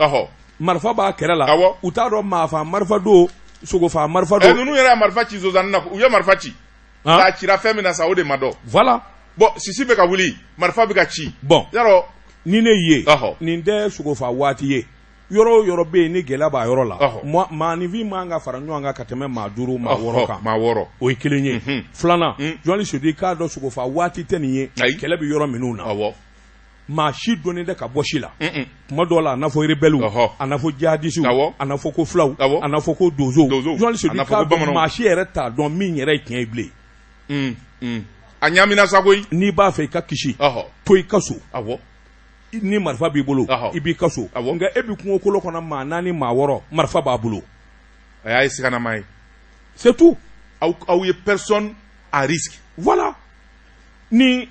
Marifa b'a kɛrɛ la. U t'a dɔn maafa marifa don, sogofa marifa don. Ninnu yɛrɛ ye marifa ci Zozani na, u ye marifa ci. K'a cira fɛn min na sa, o de ma dɔn. Voilà. Bon, sisi bɛ ka wuli, marifa bɛ ka ci. Bon. Yarɔ. Ni ne ye nin tɛ sogofa waati ye. Yɔrɔ o yɔrɔ bɛ yen ni gɛlɛya b'a yɔrɔ la, maaninfin man ka fara ɲɔgɔn kan ka tɛmɛ maa 5, maa 6 kan. Maa 6. O ye kelen ye. Filanan, journaliste Sedu, i k'a dɔn sogofa waati tɛ nin ye. Kɛlɛ bɛ yɔrɔ minnu na, maa si dɔnnen tɛ ka bɔ si la. Tuma dɔw la, a n'a fɔ rebelles, a n'a fɔ jihadisiw, a n'a fɔ ko fulaw, a n'a fɔ ko donsow. Journaliste Sedu, i k'a dɔn maa si yɛrɛ t'a dɔn min yɛrɛ ye tiɲɛ ye bilen. A ɲaamina sa koyi. N'i b'a fɛ i ka kisi, to i ka so. Ni marifa b'i bolo, i b'i ka so. Nka e bɛ kungo kolo kɔnɔ, maa 4, maa 6, marifa b'a bolo. A y'a ye siganama ye. C'est tout. Aw ye personne à risque. Voilà. Ni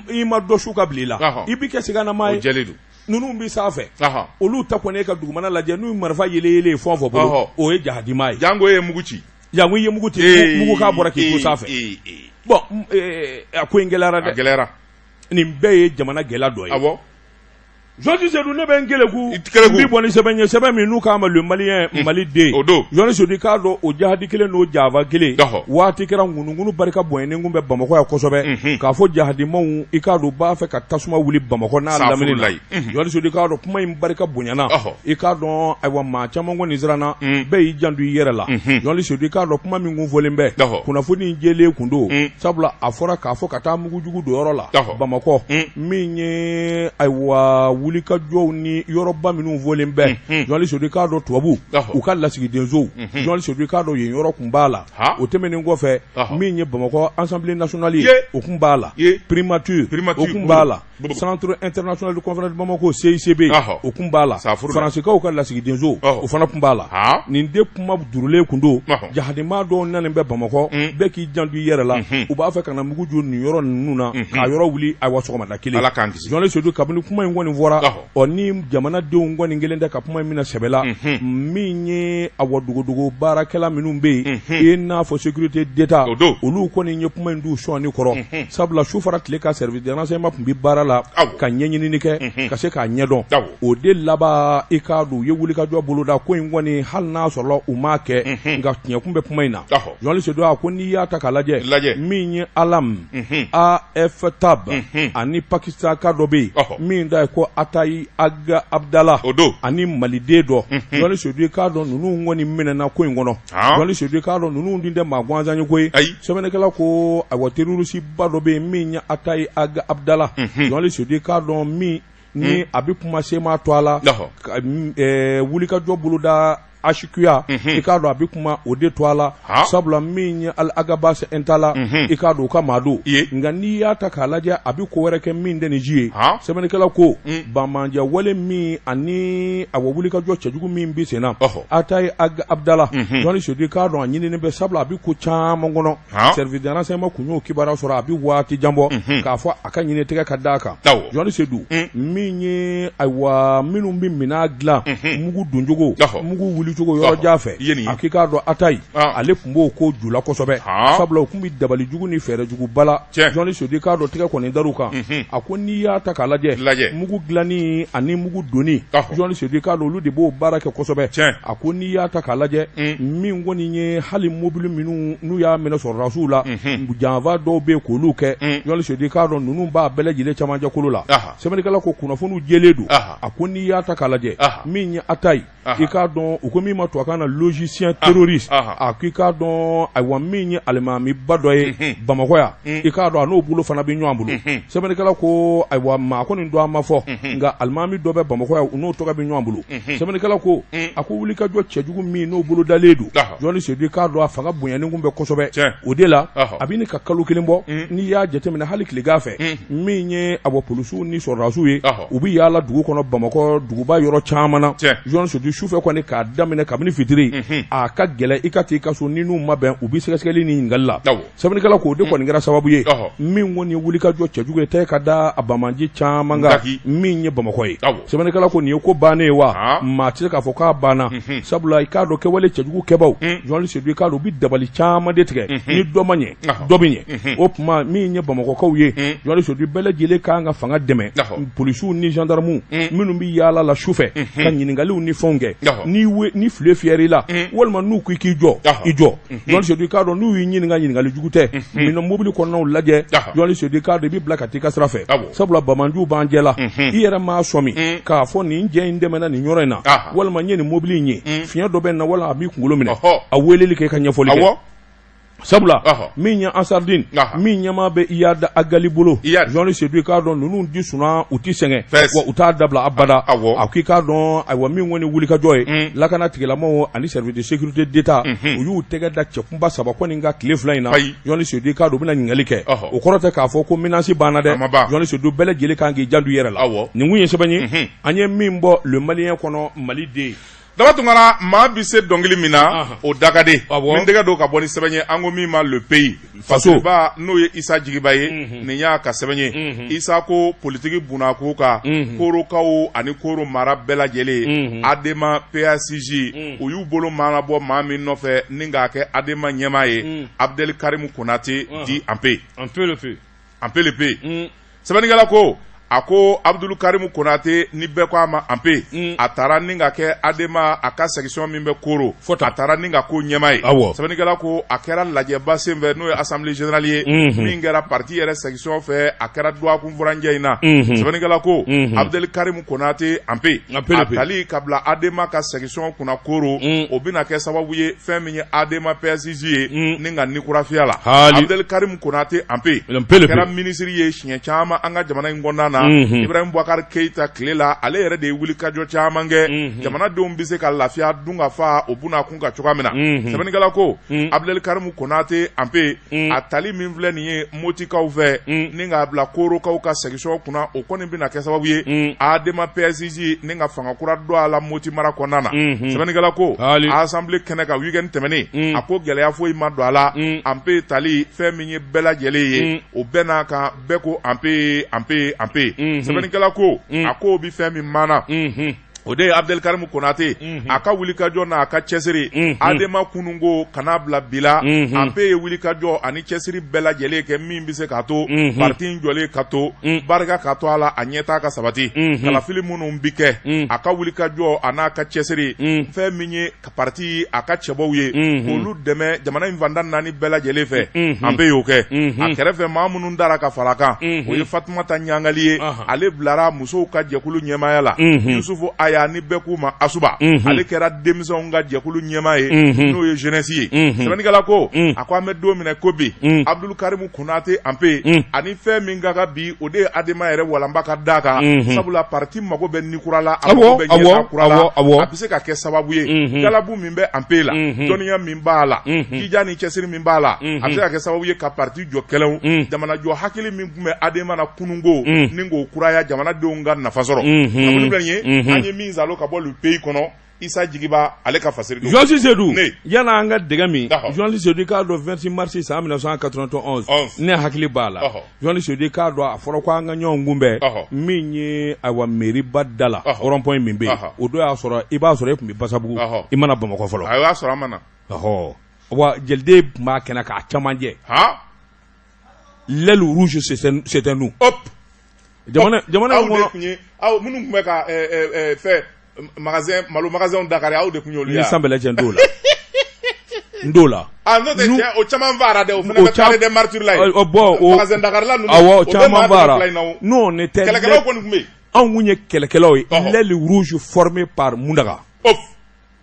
I ma dɔ su ka bila i la, i bɛ kɛ siganama o ye. Jɛlen don. Ninnu bɛ sanfɛ, olu ta kɔni e ka dugumana lajɛ, n'u ye marifa yele yele ye fɛn o fɛn bolo, o ye jahadima ye. Jango e ye mugu ci. Jango i ye mugu ci, mugu k'a bɔra k'i to sanfɛ. Bon, a ko in gɛlɛyara A dɛ. gɛlɛyara. Nin bɛɛ ye jamana gɛlɛya dɔ ye. Jɔnni Sedu, ne bɛ n keleku. I keleku. N bi bɔ ni sɛbɛn ye, sɛbɛn min n'u k'a ma Le Malien, Mali den. O don. Jɔnni Sedu, i k'a dɔn o jahadi kelen n'o janfa kelen. Waati kɛra ŋunuŋunu barika bonyanen kun bɛ Bamakɔ yan kosɛbɛ. K'a fɔ jahadimaw, i k'a dɔn u b'a fɛ ka tasuma wuli Bamakɔ n'a lamini na. Jɔnni Sedu, i k'a dɔn kuma in barika bonyana. I k'a dɔn ayiwa, maa caman kɔni siranna, bɛɛ y'i janto i yɛrɛ la. Jɔnni Sedu, i k'a dɔn kuma min kun fɔlen bɛ, kunnafoni in jɛlen kun don, sabula a fɔra k'a fɔ ka taa mugujugu don yɔrɔ la Bamakɔ, min ye ayiwa wulikajɔw ni yɔrɔba minnu fɔlen bɛ. Jɔnni Sedu, i k'a dɔn tubabu u ka lasigidensow, Jɔnni Sedu, i k'a dɔn yen yɔrɔ kun b'a la. O tɛmɛnen kɔfɛ, min ye Bamakɔ Assemblée nationale ye, o kun b'a la. Primature, o kun b'a la. Centre international de conférence de Bamako, CICB, o kun b'a la. Faransikaw ka lasigidenso, o fana kun b'a la. Nin de kuma durulen kun don. Jahadima dɔw nanen bɛ Bamakɔ, bɛɛ k'i janto i yɛrɛ la, u b'a fɛ ka na mugu jɔ nin yɔrɔ ninnu na k'a yɔrɔ wuli ayiwa sɔgɔmada kelen. Ala k'an kisi. Jɔnni Sedu, kabini kuma in kɔni fɔra, ɔ ni jamanadenw kɔni kelen tɛ ka kuma in minɛ sɛbɛ la, min ye awa dogodogo baarakɛla minnu bɛ yen, i n'a fɔ sécurité d'État, olu kɔni ye kuma in d'u sɔnni kɔrɔ, sabula su fara tile kan service de renseignement tun bɛ baara la ka ɲɛɲinini kɛ ka se k'a ɲɛdɔn. O de laban, i k'a dɔn u ye wulikajɔ boloda. Ko in kɔni, hali n'a sɔrɔla u m'a kɛ, nka tiɲɛ kun bɛ kuma in na. Jɔnni Sedu, a ko n'i y'a ta k'a lajɛ, min ye Alam Aftab ani Pakistan ka dɔ bɛ yen min da ye ko Atayi Aga Abdala, O don. ani Maliden dɔ. Jɔnni Sedu, i k'a dɔn ninnu kɔni minɛna ko in kɔnɔ. Jɔnni Sedu, i k'a dɔn ninnu dun tɛ maa gansan ye koyi. Ayi. Sɛbɛnnikɛla ko ayiwa, terroriste ba dɔ bɛ yen min ye Atayi Aga Abdala. Jɔnni Sedu, i k'a dɔn min ni a bɛ kuma CMA to a la, wulikajɔ boloda HQA, i k'a dɔn a bɛ kuma o de to a la, sabula min ye Alagabase Intalla, i k'a dɔn u ka maa don. Nka n'i y'a ta k'a lajɛ, a bɛ ko wɛrɛ kɛ min tɛ nin si ye. Sɛbɛnnikɛla ko banbaanciya wale min ani a wulikajɔ cɛjugu min bɛ sen na, Atayi Abdala, Jɔnni Sedu, i k'a dɔn a ɲininen bɛ, sabula a bɛ ko caman kɔnɔ. Service de renseignement kun y'o kibaruya sɔrɔ a bɛ waati jan bɔ, k'a fɔ a ka ɲini tɛgɛ ka d'a kan. Jɔnni Sedu, min ye ayiwa minnu bɛ minɛn dilan, mugu doncogo, mugu wulicogo yɔrɔ jan fɛ, a k'i k'a dɔn Atayi ale tun b'o ko ju la kosɛbɛ, sabula u tun bɛ dabali jugu ni fɛɛrɛ jugu bala. Jɔnni Sedu, i k'a dɔn tɛgɛ kɔni dar'u kan. A ko n'i y'a ta k'a lajɛ, mugu dilanni ani mugu donni, Jɔnni Sedu, i k'a dɔn olu de b'o baara kɛ kosɛbɛ. A ko n'i y'a ta k'a lajɛ, min kɔni ye hali mobili minnu n'u y'a minɛ sɔrɔdasiw la, janfa dɔw bɛ yen k'olu kɛ, Jɔnni Sedu, i k'a dɔn ninnu b'a bɛɛ lajɛlen camancɛ kolo la. Sɛbɛnnikɛla ko kunnafoniw jɛlen don. A ko n'i y'a ta k'a lajɛ, min ye Atayi, i k'a dɔn u ko min ma tubabukan na logicien terroriste, a ko i k'a dɔn ayiwa min ye alimamiba dɔ ye Bamakɔ yan, i k'a dɔn a n'o bolo fana bɛ ɲɔgɔn bolo. Sɛbɛnnikɛla ko ayiwa, maa kɔni dɔ a ma fɔ, nka alimami dɔ bɛ Bamakɔ yan, u n'o tɔgɔ bɛ ɲɔgɔn bolo. Sɛbɛnnikɛla ko a ko wulikajɔ cɛjugu min n'o bolo dalen don, Jɔnni Sedu, i k'a dɔn a fanga bonyanen kun bɛ kosɛbɛ. O de la a bɛ ka kalo kelen bɔ, n'i y'a jateminɛ hali tilegan fɛ, min ye a bɔ polisiw ni sɔrɔdasiw ye, u bɛ yaala dugu kɔnɔ, Bamakɔ duguba yɔrɔ caman na. Jɔnni Sedu, sufɛ kɔni k'a daminɛ kabini fitiri, a ka gɛlɛn i ka taa i ka so ni n'u ma bɛn, u bɛ sɛgɛsɛgɛli ni ɲininkali la. Sɛbɛnnikɛla ko o de kɔni kɛra sababu ye min kɔni ye wulikajɔ cɛjugu ye tɛgɛ ka da a banbaanci caman kan min ye Bamakɔ ye. Sɛbɛnnikɛla ko nin ye ko bannen ye wa? Maa tɛ se k'a fɔ k'a banna, sabula i k'a dɔn kɛwale cɛjugu kɛbaw, Jɔnni Sedu, i k'a dɔn u bɛ dabali caman de tigɛ, ni dɔ ma ɲɛ dɔ bɛ ɲɛ. O tuma min ye Bamakɔkaw ye, Jɔnni Sedu, bɛɛ lajɛlen kan ka fanga dɛmɛ polisiw ni gendarmew minnu bɛ yaala la sufɛ ka ɲininkaliw ni fɛnw kɛ. Ni file fiyɛr'i la, walima n'u ko i k'i jɔ, i jɔ. Jɔnni Sedu, i k'a dɔn n'u y'i ɲininka ɲininkali jugu tɛ, minɛ mobili kɔnɔnaw lajɛ. Jɔnni Sedu, i k'a dɔn i bɛ bila ka taa i ka sira fɛ, sabula banbaanciw b'an cɛ la. I yɛrɛ m'a sɔmi k'a fɔ nin jɛ in tɛmɛna nin yɔrɔ in na, walima n ye nin mobili in ye, fiɲɛ dɔ bɛ n na, wala a b'i kunkolo minɛ, a weleli kɛ i ka ɲɛfɔli kɛ, sabula min ye Ansardine min ɲɛmaa bɛ Iyad Ag Ghali bolo, Jɔnni Sedu, i k'a dɔn ninnu tɛ sunaa, u tɛ sɛgɛn, wa u t'a dabila abada. A k'i k'a dɔn ayiwa min kɔni wulikajɔ ye, lakana tigilamaw ani service de sécurité d'État, u y'u tɛgɛ da cɛkunba saba kɔni kan tile fila in na. Jɔnni Sedu, i k'a dɔn u bɛna ɲininkali kɛ. O kɔrɔ tɛ k'a fɔ ko menace banna dɛ. Jɔnni Sedu, bɛɛ lajɛlen kan k'i janto i yɛrɛ la. Nin kun ye sɛbɛn ye an ye min bɔ Le Malien kɔnɔ, Mali den. Daba Tunkara, maa bɛ se dɔnkili min na, o da ka di. Awɔ. Min tɛgɛ don ka bɔ ni sɛbɛn ye, an ko min ma Le Pays, Faso. Ba, n'o ye Isa Jigiba ye, nin y'a ka sɛbɛn ye. Isa ko politiki bunako kan, Korokaw ani Koro mara bɛɛ lajɛlen, Adema PASJ, u y'u bolo maanabɔ maa min nɔfɛ ni k'a kɛ Adema ɲɛmaa ye, Abdel Karim Konate dit Anpe. Anpe le pays. Anpe le pays. Sɛbɛnnikɛla ko, a ko Abdul Karim Konate, ni bɛɛ ko a ma Anpe, a taara ni ka kɛ Adema a ka section min bɛ Koro, a taara ni ka ko ɲɛmaa ye. Sɛbɛnnikɛla ko a kɛra lajɛba senfɛ, n'o ye assemblée générale ye, min kɛra parti yɛrɛ section fɛ, a kɛra dɔgɔkun furancɛ in na. Sɛbɛnnikɛla ko Abdel Karim Konate Anpe, a tali ka bila Adema ka section kunna Koro, o bɛna kɛ sababu ye fɛn min ye Adema PASJ ye ni ka ni kurafiya la. Abdel Karim Konate Anpe kɛra minisiri ye siɲɛ caman an ka jamana in kɔnɔna na, Ibrahim Boubacar Keita tile la. Ale yɛrɛ de ye wulikajɔ caman kɛ jamanadenw bɛ se ka lafiya dun ka fa o buna kun ka cogoya min na. Sɛbɛnnikɛla ko Abdel Karim Konate Anpe, a tali min filɛ nin ye Motikaw fɛ ni k'a bila Korokaw ka section kunna, o kɔni bɛna kɛ sababu ye Adema PASJ ni ka fanga kura don a la Moti mara kɔnɔna na. Sɛbɛnnikɛla ko assemblée kɛnɛ kan week-end tɛmɛnen, a ko gɛlɛya foyi ma don a la. Anpe tali, fɛn min ye bɛɛ lajɛlen ye, o bɛɛ n'a kan, bɛɛ ko Anpe, Anpe, Anpe. Sɛbɛnnikɛla ko a ko bɛ fɛn min maana, o de ye Abdel Karim Konate a ka wulikajɔ n'a ka cɛsiri. Adema kununko kana bila bi la, Anpe ye wulikajɔ ani cɛsiri bɛɛ lajɛlen kɛ min bɛ se k'a to parti in jɔlen ka to, barika ka to a la, a ɲɛtaa ka sabati. Kalafili minnu bɛ kɛ, a ka wulikajɔ a n'a ka cɛsiri, fɛn min ye ka parti a ka cɛbɔw ye, k'olu dɛmɛ jamana in fan tan naani bɛɛ lajɛlen fɛ, Anpe y'o kɛ. A kɛrɛfɛ maa minnu dara ka fara kan, o ye Fatumata Ɲangali ye, ale bilara musow ka jɛkulu ɲɛmaaya la. Yusufu Aya, ni bɛɛ k'u ma Asuba, ale kɛra denmisɛnw ka jɛkulu ɲɛmaa ye, n'o ye jeunesse ye. Sɛbɛnnikɛla ko a ko an bɛ don min na ko bi, Abdul Karim Konate Anpe ani fɛn min ka kan bi, o de ye Adema yɛrɛ walanba ka da kan, sabula parti mago bɛ ni kura la, a mago bɛ ɲɛtaa kura la. A bɛ se ka kɛ sababu ye, galabu min bɛ Anpe la, dɔnniya min b'a la, jija ni cɛsiri min b'a la, a bɛ se ka kɛ sababu ye ka parti jɔ kɛlɛw, jamana jɔ hakili min tun bɛ Adema na kununko ni k'o kuraya, jamanadenw ka nafa sɔrɔ. Kunnafoni filɛ nin ye, an ye min salo ka bɔ Le Pays kɔnɔ, Isa Jigiba ale ka fasiri don. Journaliste Seydou, yanni an ka dɛgɛ min, journaliste Seydou, i k'a dɔn 26 mars san 1991, ne hakili b'a la, journaliste Seydou, i k'a dɔn a fɔra ko an ka ɲɔgɔn kunbɛn min ye, ayiwa, mairie ba da la, rond point min bɛ yen. O don y'a sɔrɔ i b'a sɔrɔ e tun bɛ Basabugu, i ma na Bamakɔ fɔlɔ. A y'a sɔrɔ a ma na. Ɔhɔ, wa jeliden tun b'a kɛnɛ k'a cɛmancɛ. L'aile rouge, c'était nous. Hop. Jamana jamana aw de tun ye, aw minnu tun bɛ ka fɛn magasin, malo magasin dakari, aw de tun y'olu ye. Ni san bɛɛ lajɛ, n t'o la, n t'o la. Ah, n'o tɛ cɛ, o caman faara dɛ, o fana bɛ carré des martyrs la yen. Bon, o magasin dakarila ninnu. Awɔ, caman faara. Nous, on était kɛlɛkɛlaw kɔni tun bɛ yen. Anw kun ye kɛlɛkɛlaw ye. L'aile rouge formée par Mundaga.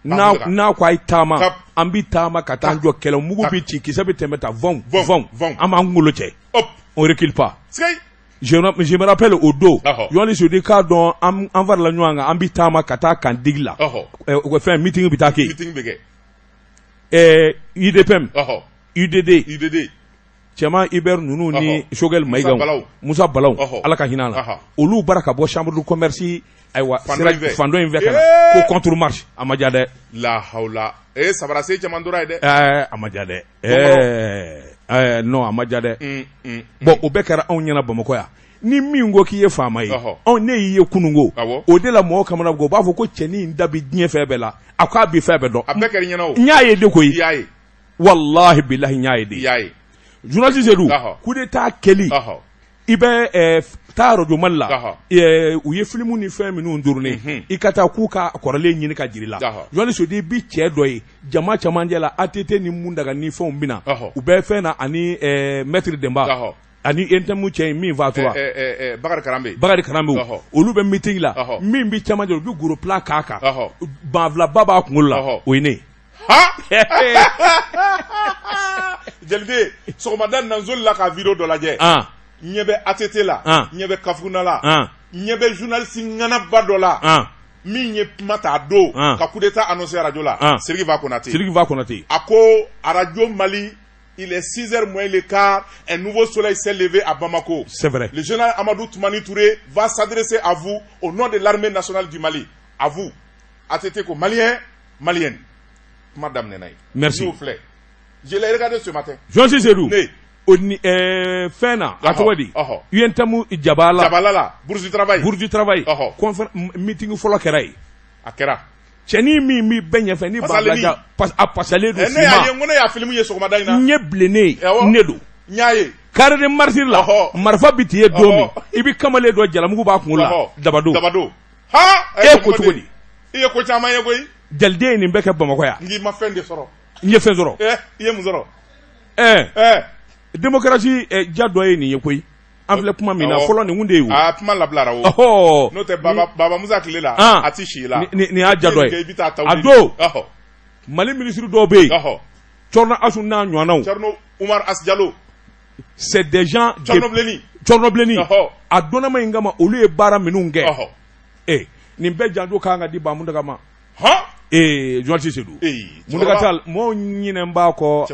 N'a ko a ye taama, an bɛ taama ka taa jɔ kɛlɛ, mugu bɛ ci, kisɛ bɛ tɛmɛ ta, vɔn vɔn, an b'an kunkolo cɛ. On recule pas. Je me rappelle o don, journaliste Seydou, k'a dɔn an farala ɲɔgɔn kan, an bɛ taama ka taa kan digi la, u ka fɛn meeting bɛ taa kɛ yen. UDPM, UDD, Cɛman Hubert ninnu ni Choguel Maïga, Musa Balaw, Ala ka hinɛ la, olu bara ka bɔ chambre de commerce, ayiwa, fan dɔ in fɛ ka na ko contre marche, a ma diya dɛ. La hawla, ee, sabara sen caman tora yen dɛ. Ɛɛ, a ma diya dɛ. Ɛɛ, non, a ma diya dɛ. Bon, o bɛɛ kɛra anw ɲɛna Bamakɔ yan. Ni min ko k'i ye faama ye, anw ne y'i ye kununko, o de la mɔgɔw kamana gan, u b'a fɔ ko cɛnin in da bɛ diɲɛ fɛn bɛɛ la, a k'a bɛ fɛn bɛɛ dɔn. A bɛɛ kɛra i ɲɛna o. N y'a ye de koyi. I y'a ye. Walahi bilahi, n y'a ye de. I y'a ye. Journaliste Seydou, coup d'état kɛli, i bɛ taa Radio Mali la, u ye filimu ni fɛn minnu tourné, i ka taa k'u ka kɔrɔlen ɲini ka jira i la. Journaliste Seydou, i bi cɛ dɔ ye jama camancɛ la, ATT ni Mundaga ni fɛnw bɛna, u bɛ fɛn na, ani maître Denba ani NTM cɛ in min fatura. Bakari Karanbe. Bakari Karanbe, olu bɛ meeting la, min bɛ camancɛ, u bɛ gros plan k'a kan, banfulaba b'a kunkolo la, o ye ne ye. Jeliden, sɔgɔmada na n solila ka vidéo dɔ lajɛ. Ɲɛ bɛ ATT la, ɲɛ bɛ Kafuna la, ɲɛ bɛ journaliste ŋanaba dɔ la min ye kuma ta don ka coup d'état annoncé radio la, Sidiki Fa Konate. Sidiki Fa Konate. A ko Radio Mali, il est 6 heures moins le quart, un nouveau soleil s'est levé à Bamako. C'est vrai. Le général Amadou Toumani Touré va s'adresser à vous au nom de l'armée nationale du Mali. À vous. ATT ko malien, malienne, kuma daminɛna yen. Merci. N y'o filɛ, je l'ai regardé ce matin. Journaliste Seydou. Ne. O ni fɛn na, a tɔgɔ di? UNTM Jabala. Jabala la, Bourse du travail. Bourse du travail. Meeting fɔlɔ kɛra yen. A kɛra. Cɛnin min b'i bɛɛ ɲɛfɛ ni Pasalen. A pasalen don. Ne y'a ye, n ko ne y'a film ye sɔgɔmada in na. Ɲɛ bilennen ne don. N y'a ye. Carré des Martyrs la, marifa bi t'i ye don min, i bɛ kamalen dɔ jalamugu b'a kunkolo la, dabado. Dabado. Ha! E ko cogo di? I ye ko caman ye koyi. Jaliden ye nin bɛɛ kɛ Bamakɔ yan. N k'i ma fɛn de sɔrɔ. N ye fɛn sɔrɔ. I ye mun sɔrɔ? Démocratie ja dɔ ye nin ye koyi. An filɛ kuma min na fɔlɔ, nin kun de ye o. Aa, kuma labilara o. N'o tɛ Baba Musa tile la, a ti si la. Nin y'a ja dɔ ye. A don Mali ministre dɔw bɛ yen. Thierno Assou n'a ɲɔgɔnnaw. Thierno Oumar As Diallo. C'est des gens. Thierno Bleni. Thierno Bleni. A dɔnnama in kama, olu ye baara minnu kɛ. Nin bɛɛ janjo kan ka di Ba Muntaga ma. Journaliste Seydou. Muntaga Tall, mɔgɔw ɲinɛ b'a kɔ.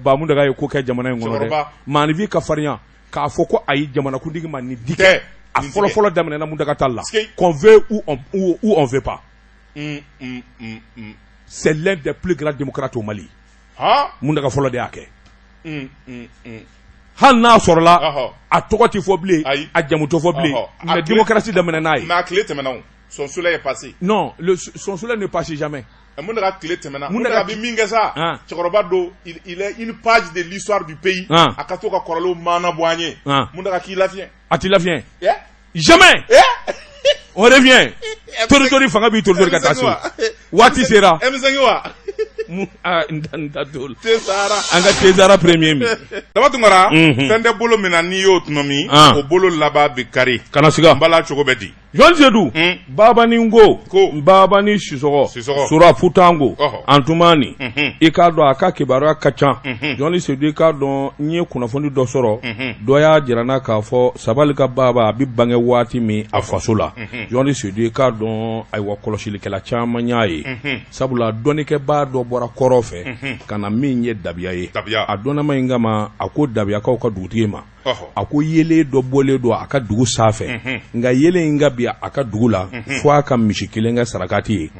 Ba Muntaga ye ko kɛ jamana in kɔnɔ dɛ. Maaninfin ka farinya k'a fɔ ko ayi, jamanakuntigi ma nin di kɛ. A fɔlɔ fɔlɔ daminɛna Muntaga Tall la. Qu'on veut ou on veut pas. C'est l'un des plus grands démocrates au Mali. Muntaga fɔlɔ de y'a kɛ. Hali n'a sɔrɔla a tɔgɔ tɛ fɔ bilen, a jamu tɛ fɔ bilen, mais démocratie daminɛ n'a ye. Mais a tile tɛmɛna o. Son soleil est passé. Non, son soleil ne passe jamais. Muntaga tile tɛmɛna. Muntaga bɛ min kɛ sa, cɛkɔrɔba don, il est une page de l'histoire du pays. A ka to ka kɔrɔlenw maana bɔ an ye. Muntaga k'i lafiɲɛ. A t'i lafiɲɛ. Jamais. On revient. Tori fanga b'i tori ka taa se. Waati sera. M5 wa. N da t'o la. Tesara. An ka Tesara premier min. Daba Tunkara. Fɛn tɛ bolo min na, n'i y'o tɔnɔmi, o bolo laban bɛ kari. Kana siga. N bala cogo bɛ di. Jean Seydou. Babani ko. Ko. Babani Sisɔgɔ. Sisɔgɔ. Sura Futango. Antumani. I k'a dɔn a ka kibaruya ka ca. Jean Seydou, i k'a dɔn n ye kunnafoni dɔ sɔrɔ. Dɔ y'a jira n na k'a fɔ Sabali ka baba a bɛ bange waati min a faso la. Jean Seydou, i k'a dɔn ayiwa, kɔlɔsilikɛla caman y'a ye. Sabula dɔnnikɛbaa dɔ bɔra kɔrɔ fɛ ka na min ye dabiya ye. A dɔnnama in kama, a ko dabiyakaw ka dugutigi ma. A ko yelen dɔ bɔlen don a ka dugu sanfɛ, nka yelen in ka bi a ka dugu la fo a ka misi kelen kɛ sarakati ye.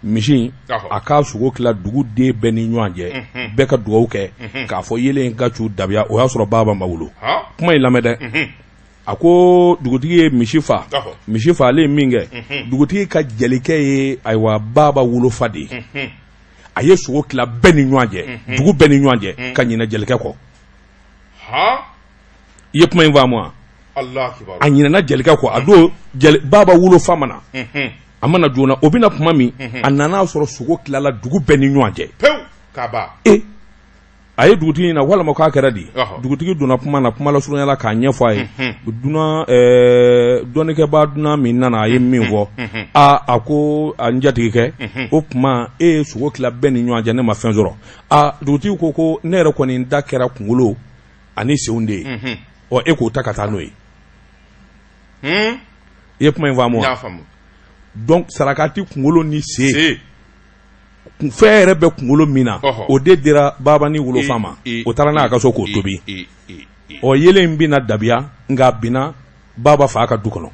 Misi, a k'a sogo tila dugu den bɛɛ ni ɲɔgɔn cɛ, bɛɛ ka dugawu kɛ k'a fɔ yelen in ka cu dabiya. O y'a sɔrɔ baba ma wolo. Kuma in lamɛn dɛ. A ko dugutigi ye misi fa. Misi faalen min kɛ, dugutigi ka jelikɛ ye ayiwa baba wolofa de ye. A ye sogo tila bɛɛ ni ɲɔgɔn cɛ, dugu bɛɛ ni ɲɔgɔn cɛ, ka ɲinɛ jelikɛ kɔ. I ye kuma in faamu wa? A ɲinɛna jelikɛ kɔ. A don baba wolofa ma na, a ma na joona. O bɛna kuma min, a nana sɔrɔ sogo tilala dugu bɛɛ ni ɲɔgɔn cɛ pewu ka ban. A ye dugutigi ɲininka walima k'a kɛra di. Dugutigi donna kuma na, kuma lasurunya la, k'a ɲɛfɔ a ye. Dunan, dɔnnikɛbaa dunan min nana, a ye min fɔ, aa, a ko a n jatigikɛ, o tuma e ye sogo tila bɛɛ ni ɲɔgɔn cɛ, ne ma fɛn sɔrɔ. Aa, dugutigi ko ne yɛrɛ kɔni da kɛra kunkolo ani senw de ye. Ɔ, e k'o ta ka taa n'o ye. I ye kuma in faamu wa? Donc sarakati kunkolo ni sen, fɛn yɛrɛ bɛ kunkolo min na, o de dira baba ni wolofa ma. O taara n'a ka so k'o tobi. Ɔ, yelen in bɛna dabiya, nka a binna baba fa ka du kɔnɔ.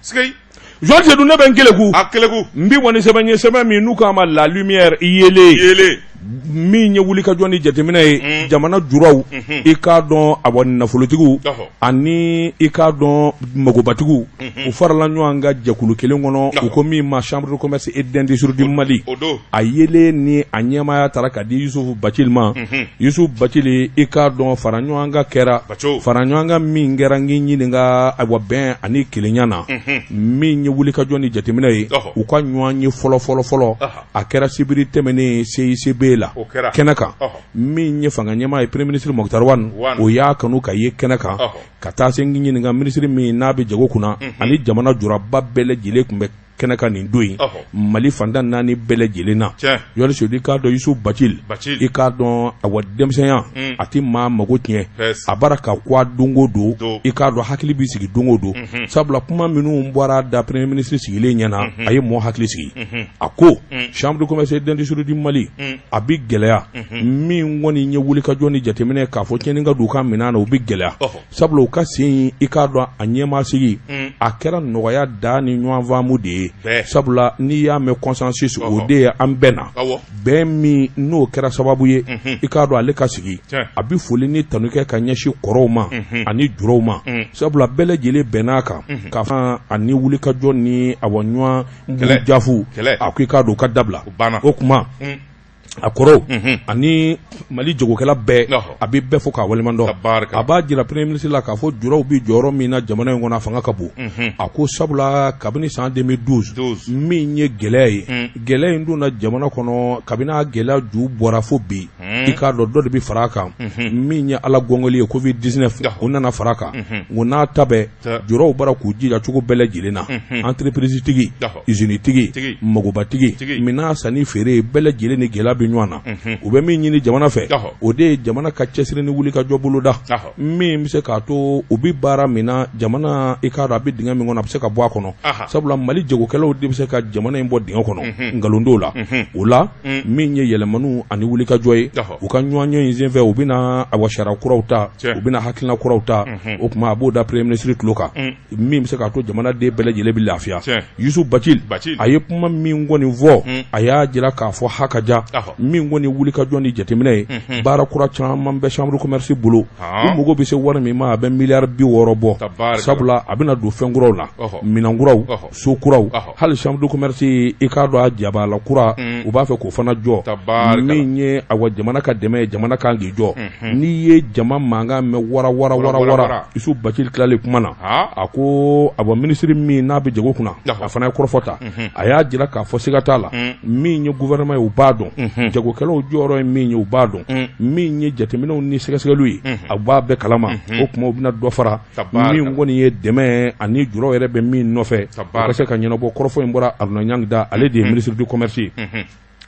Jean Seydou, ne bɛ n keleku. A keleku. N bi bɔ ni sɛbɛn ye, sɛbɛn min n'u k'a ma La Lumière, yeelen. Yeelen. Min ye wulikajɔ ni jateminɛ ye, jamana juraw, i k'a dɔn awa nafolotigiw ani i k'a dɔn magobatigiw, u farala ɲɔgɔn kan jɛkulu kelen kɔnɔ, u ko min ma Chambre de commerce et d'industrie du Mali. A yeelen ni a ɲɛmaaya taara ka di Yusufu Bacili ma. Yusufu Bacili, i k'a dɔn fara ɲɔgɔn kan kɛra, fara ɲɔgɔn kan min kɛra, n k'i ɲininka ayiwa bɛn ani kelenya na, min ye wulikajɔ ni jateminɛ ye, u ka ɲɔgɔn ye fɔlɔ fɔlɔ fɔlɔ, a kɛra sibiri tɛmɛnen CICB la kɛnɛ kan. Min ye fanga ɲɛmaa ye, premier ministre Moctar Ouane, o y'a kanu ka ye kɛnɛ kan, ka taa se n k'i ɲininka minisiri min n'a bɛ jago kunna ani jamana juraba bɛɛ lajɛlen tun bɛ kɛnɛ kan nin don in, Mali fantan naani bɛɛ lajɛlen na. Yɔrɔ Seydou, i k'a dɔn Yusufu Bacili, i k'a dɔn awa denmisɛnya a tɛ maa mago tiɲɛ, a bara ka kwa don o don, i k'a dɔn hakili bɛ sigi don o don. Sabula kuma minnu bɔra da premier ministre sigilen ɲɛna, a ye mɔɔ hakili sigi. A ko Chambre de commerce et d'industrie du Mali a bɛ gɛlɛya min kɔni ye wulikajɔ ni jateminɛ k'a fɔ tiɲɛni ka don u ka minɛn na, o bɛ gɛlɛya. Sabula u ka sen, i k'a dɔn a ɲɛmaa sigi a kɛra nɔgɔya da ni ɲɔgɔn faamu de ye. ye, sabula n'i y'a mɛn consensus, o de ye an bɛnna bɛn min n'o kɛra sababu ye, i k'a dɔn ale ka sigi, a bɛ foli ni tanu kɛ ka ɲɛsin kɔrɔw ma ani juraw ma, sabula bɛɛ lajɛlen bɛnn'a kan k'a fɔ ani wulikajɔ ni awa ɲɔgɔn jafu, a ko i k'a dɔn ka dabila. O tuma a kɔrɔw ani Mali jagokɛla bɛɛ, a bɛ bɛɛ fo k'a waleɲuman dɔn. A b'a jira premier ministre la k'a fɔ juraw bɛ jɔyɔrɔ min na jamana in kɔnɔ, a fanga ka bon. A ko sabula kabini san 2012, min ye gɛlɛya ye, gɛlɛya in donna jamana kɔnɔ, kabini a gɛlɛya ju bɔra fo bi, i k'a dɔn dɔ de bɛ fara a kan, min ye Ala gɔngɔli ye, Covid 19, o nana fara a kan. O n'a ta bɛɛ, juraw bara k'u jija cogo bɛɛ lajɛlen na, entreprise tigi, usine tigi, magobatigi, minɛn sanni feere, bɛɛ lajɛlen ni gɛlɛya bɛ ɲɔgɔn na. U bɛ min ɲini jamana fɛ, o de ye jamana ka cɛsiri ni wuli ka jɔ boloda min bɛ se k'a to u bɛ baara min na, jamana, i k'a dɔn a bɛ dingɛ min kɔnɔ, a bɛ se ka bɔ a kɔnɔ, sabula Mali jagokɛlaw de bɛ se ka jamana in bɔ dingɛ kɔnɔ, nkalon t'o la. O la, min ye yɛlɛmaniw ani wulikajɔ ye, u ka ɲɔgɔnye in senfɛ, u bɛna awa sariya kuraw ta, u bɛna hakilina kuraw ta. O tuma a b'o da premier ministre tulo kan, min bɛ se k'a to jamanaden bɛɛ lajɛlen bɛ lafiya. Yusu Bacili, a ye kuma min kɔni fɔ, a y'a jira k'a fɔ ha ka ja min kɔni wulikajɔ ni jateminɛ ye, baara kura caman bɛ chambre commerce bolo. U mago bɛ se wari min ma, a bɛ miliyari 60 bɔ, sabula a bɛna don fɛn kuraw la, minɛn kuraw, so kuraw, hali chambre de commerce, i k'a dɔn a jabala kura, u b'a fɛ k'o fana jɔ. Min ye awa jamana ka dɛmɛ ye, jamana kan k'i jɔ. N'i ye jama mankan mɛn wara wara wara wara, Yusu Bacili tilalen kuma na, a ko awa minisiri min n'a bɛ jago kunna, a fana ye kɔrɔfɔ ta. A y'a jira k'a fɔ siga t'a la, min ye gouvernement ye, u b'a dɔn jagokɛlaw jɔyɔrɔ ye min ye, u b'a dɔn min ye jateminɛw ni sɛgɛsɛgɛliw ye, a b'a bɛɛ kalama. O tuma u bɛna dɔ fara min kɔni ye dɛmɛ ani juraw yɛrɛ bɛ min nɔfɛ, o ka se ka ɲɛnabɔ. Kɔrɔfɔ in bɔra Aruna Ɲangi da, ale de ye ministre du commerce ye.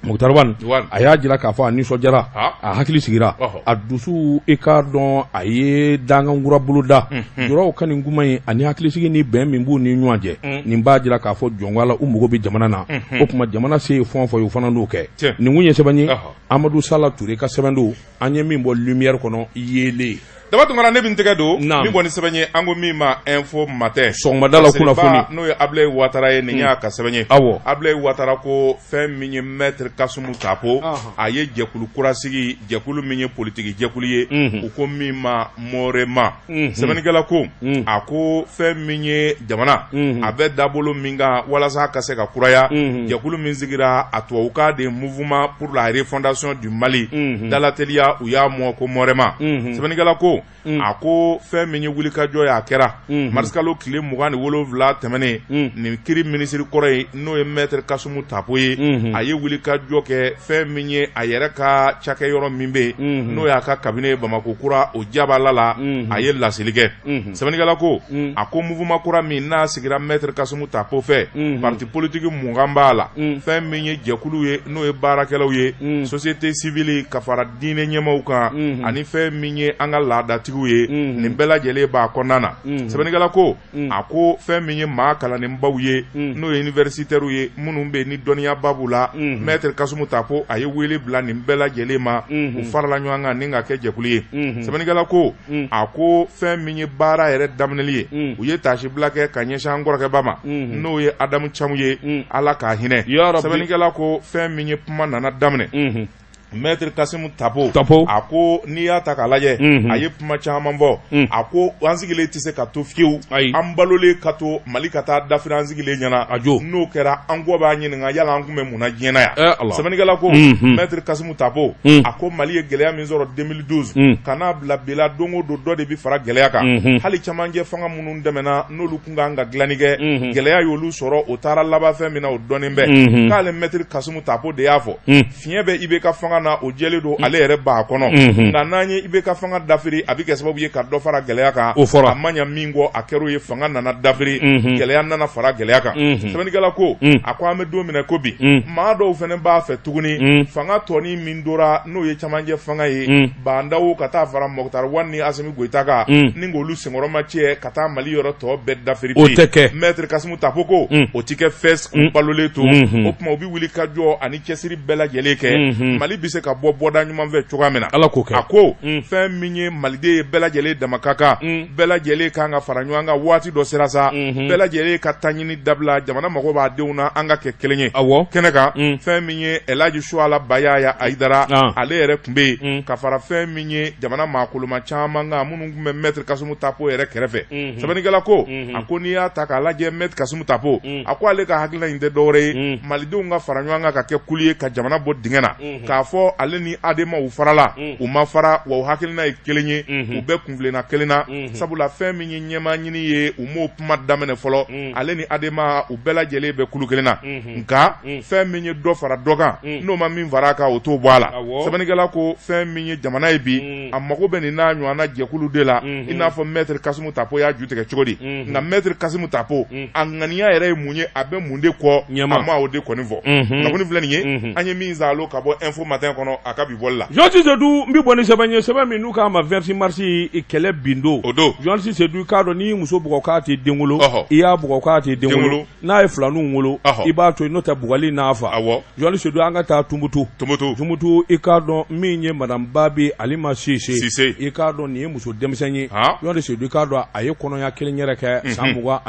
Moctar Ouane, a y'a jira k'a fɔ a nisɔndiyara, a hakili sigira, a dusu, i k'a dɔn a ye dankan kura boloda. Juraw ka nin kuma in ani hakilisigi ni bɛn min b'u ni ɲɔgɔn cɛ, nin b'a jira k'a fɔ jɔnko la u mago bɛ jamana na. O tuma jamana se ye fɛn o fɛn ye, u fana n'o kɛ. Nin kun ye sɛbɛn ye, Amadu Sala Ture ka sɛbɛn don, an ye min bɔ Lumière kɔnɔ yeelen. Daba Tunkara, ne bɛ n tɛgɛ don min bɔ ni sɛbɛn ye, an ko min ma Info Matin, sɔgɔmada la kunnafoni, n'o ye Abulayi Watara ye. Nin y'a ka sɛbɛn ye. Awɔ. Abulayi Watara ko fɛn min ye maître Kasumu Tapo, a ye jɛkulu kura sigi, jɛkulu min ye politiki jɛkulu ye, u ko min ma Mɔrema. Sɛbɛnnikɛla ko, a ko fɛn min ye jamana a bɛ dabolo min kan walasa ka se ka kuraya, jɛkulu min sigira, a tubabukan de Mouvement pour la refondation du Mali, dalateliya u y'a mɔ ko Mɔrema. Sɛbɛnnikɛla ko, a ko fɛn min ye wulikajɔ ye, a kɛra marisikalo tile 27 tɛmɛnen. Nin kiri minisiri kɔrɔ ye, n'o ye maître Kasumu Tapo ye, a ye wulikajɔ kɛ fɛn min ye a yɛrɛ ka cakɛyɔrɔ min bɛ yen, n'o y'a ka cabinet Bamakɔ kura, o jabala la, a ye laseli kɛ. Sɛbɛnnikɛla ko, a ko mouvement kura min n'a sigira maître Kasumu Tapo fɛ, parti politique 20 b'a la, fɛn min ye jɛkulu ye, n'o ye baarakɛlaw ye, société civile, ka fara diinɛ ɲɛmaaw kan, ani fɛn min ye an ka laadatigiw ye, nin bɛɛ lajɛlen b'a kɔnɔna na. Sɛbɛnnikɛla ko, a ko fɛn min ye maa kalannenbaw ye, n'o ye universitaires ye, minnu bɛ ni dɔnniyaba b'u la, maître Kasumu Tapo a ye wele bila nin bɛɛ lajɛlen ma, u farala ɲɔgɔn kan ni ka kɛ jɛkulu ye. Sɛbɛnnikɛla ko, a ko fɛn min ye baara yɛrɛ daminɛli ye, u ye taasibila kɛ ka ɲɛsin an kɔrɔkɛba ma, n'o ye Adamu Camu ye, Ala k'a hinɛ. Sɛbɛnnikɛla ko fɛn min ye kuma nana daminɛ, maître Kasimu Tapo, a ko n'i y'a ta k'a lajɛ, a ye kuma caman fɔ. A ko an sigilen tɛ se ka to fiyewu, an balolen ka to Mali ka taa dafiri an sigilen ɲɛna. N'o kɛra, an kɔ b'a ɲininka yala an tun bɛ mun na diɲɛ na yan. Sɛbɛnnikɛla ko, maître Kasimu Tapo, a ko Mali ye gɛlɛya min sɔrɔ 2012 ka n'a bila bi la, don o don dɔ de bɛ fara gɛlɛya kan. Hali camancɛ fanga minnu tɛmɛna, n'olu tun kan ka dilanni kɛ, gɛlɛya y'olu sɔrɔ, o taara laban fɛn min na, o dɔnnen bɛ. K'ale maître Kasimu Tapo de y'a fɔ, fiɲɛ bɛ IBK fanga na, o jɛlen don, ale yɛrɛ b'a kɔnɔ, nka n'an ye IBK fanga dafiri, a bɛ kɛ sababu ye ka dɔ fara gɛlɛya kan. O fɔra. A ma ɲa min kɔ, a kɛr'o ye, fanga nana dafiri, gɛlɛya nana fara gɛlɛya kan. Sɛbɛnnikɛla ko, a ko an bɛ don min na ko bi, maa dɔw fana b'a fɛ tuguni, fanga tɔnin min tora, n'o ye camancɛ fanga ye, Ba Ndaw ka taa fara Moctar Ouane ni Assimi Goïta kan, ni k'olu senkɔrɔma cɛ ka taa Mali yɔrɔ tɔ bɛɛ dafiri. O tɛ kɛ. Maître Kasimu Tapo ko o tɛ kɛ fɛ k'u balolen to. O tuma u bɛ wuli ka jɔ ani cɛsiri bɛɛ lajɛlen kɛ, Mali bɛ se ka bɔ bɔda ɲuman fɛ cogoya min na. Ala k'o kɛ. A ko fɛn min ye maliden ye, bɛɛ lajɛlen dama ka kan, bɛɛ lajɛlen kan ka fara ɲɔgɔn kan. Waati dɔ sera sa, bɛɛ lajɛlen ka taɲini dabila. Jamana mago b'a denw na, an ka kɛ kelen ye. Kɛnɛ kan, fɛn min ye Elhaji Suwala Bayaya Ayidara, ale yɛrɛ tun bɛ yen ka fara fɛn min ye jamana maakoloma caman kan minnu tun bɛ Maître Kasimu Tapo yɛrɛ kɛrɛfɛ. Sɛbɛnnikɛla ko, a ko n'i y'a ta k'a lajɛ, Maître Kasimu Tapo, a ko ale ka hakilina in tɛ dɔwɛrɛ ye, malidenw ka fara ɲɔgɔn kan ka kɛ kulu ye ka jamana bɔ dingɛ na. K'a fɔ ale ni Adema u farala, u ma fara wa, u hakilina ye kelen ye, u bɛɛ kunfilenna kelen na, sabula fɛn min ye ɲɛmaa ɲini ye, u m'o kuma daminɛ fɔlɔ. Ale ni Adema, u bɛɛ lajɛlen bɛ kulu kelen na, nka fɛn min ye dɔ fara dɔ kan, n'o ma min fara a kan, o t'o bɔ a la. Sɛbɛnnikɛla ko fɛn min ye jamana ye bi, a mago bɛ nin n'a ɲɔgɔnna jɛkulu de la, i n'a fɔ Maître Kasimu Tapo y'a ju tigɛ cogo di. Nka Maître Kasimu Tapo, a ŋaniya yɛrɛ ye mun ye, a bɛ mun de kɔ, a ma o de kɔni fɔ. Kunnafoni filɛ nin ye, an ye min saalo ka bɔ Info Matin kɔnɔ a ka bi bɔli la. Journaliste Sedu, n bɛ bɔ ni sɛbɛn ye, sɛbɛn min n'u k'a ma 26 mars, kɛlɛ bindo. O don. Journaliste Sedu, i k'a dɔn n'i muso bugɔ k'a tɛ den wolo, i y'a bugɔ k'a tɛ den wolo, n'a ye filaninw wolo, i b'a to yen, n'o tɛ bugɔli n'a fa. Journaliste Sedu, an ka taa Tumutu. Tumutu, i k'a dɔn min ye madame Babi Alima Sise, i k'a dɔn nin ye muso denmisɛn ye. Journaliste Sedu, i k'a dɔn a ye kɔnɔya kelen yɛrɛ kɛ san 25.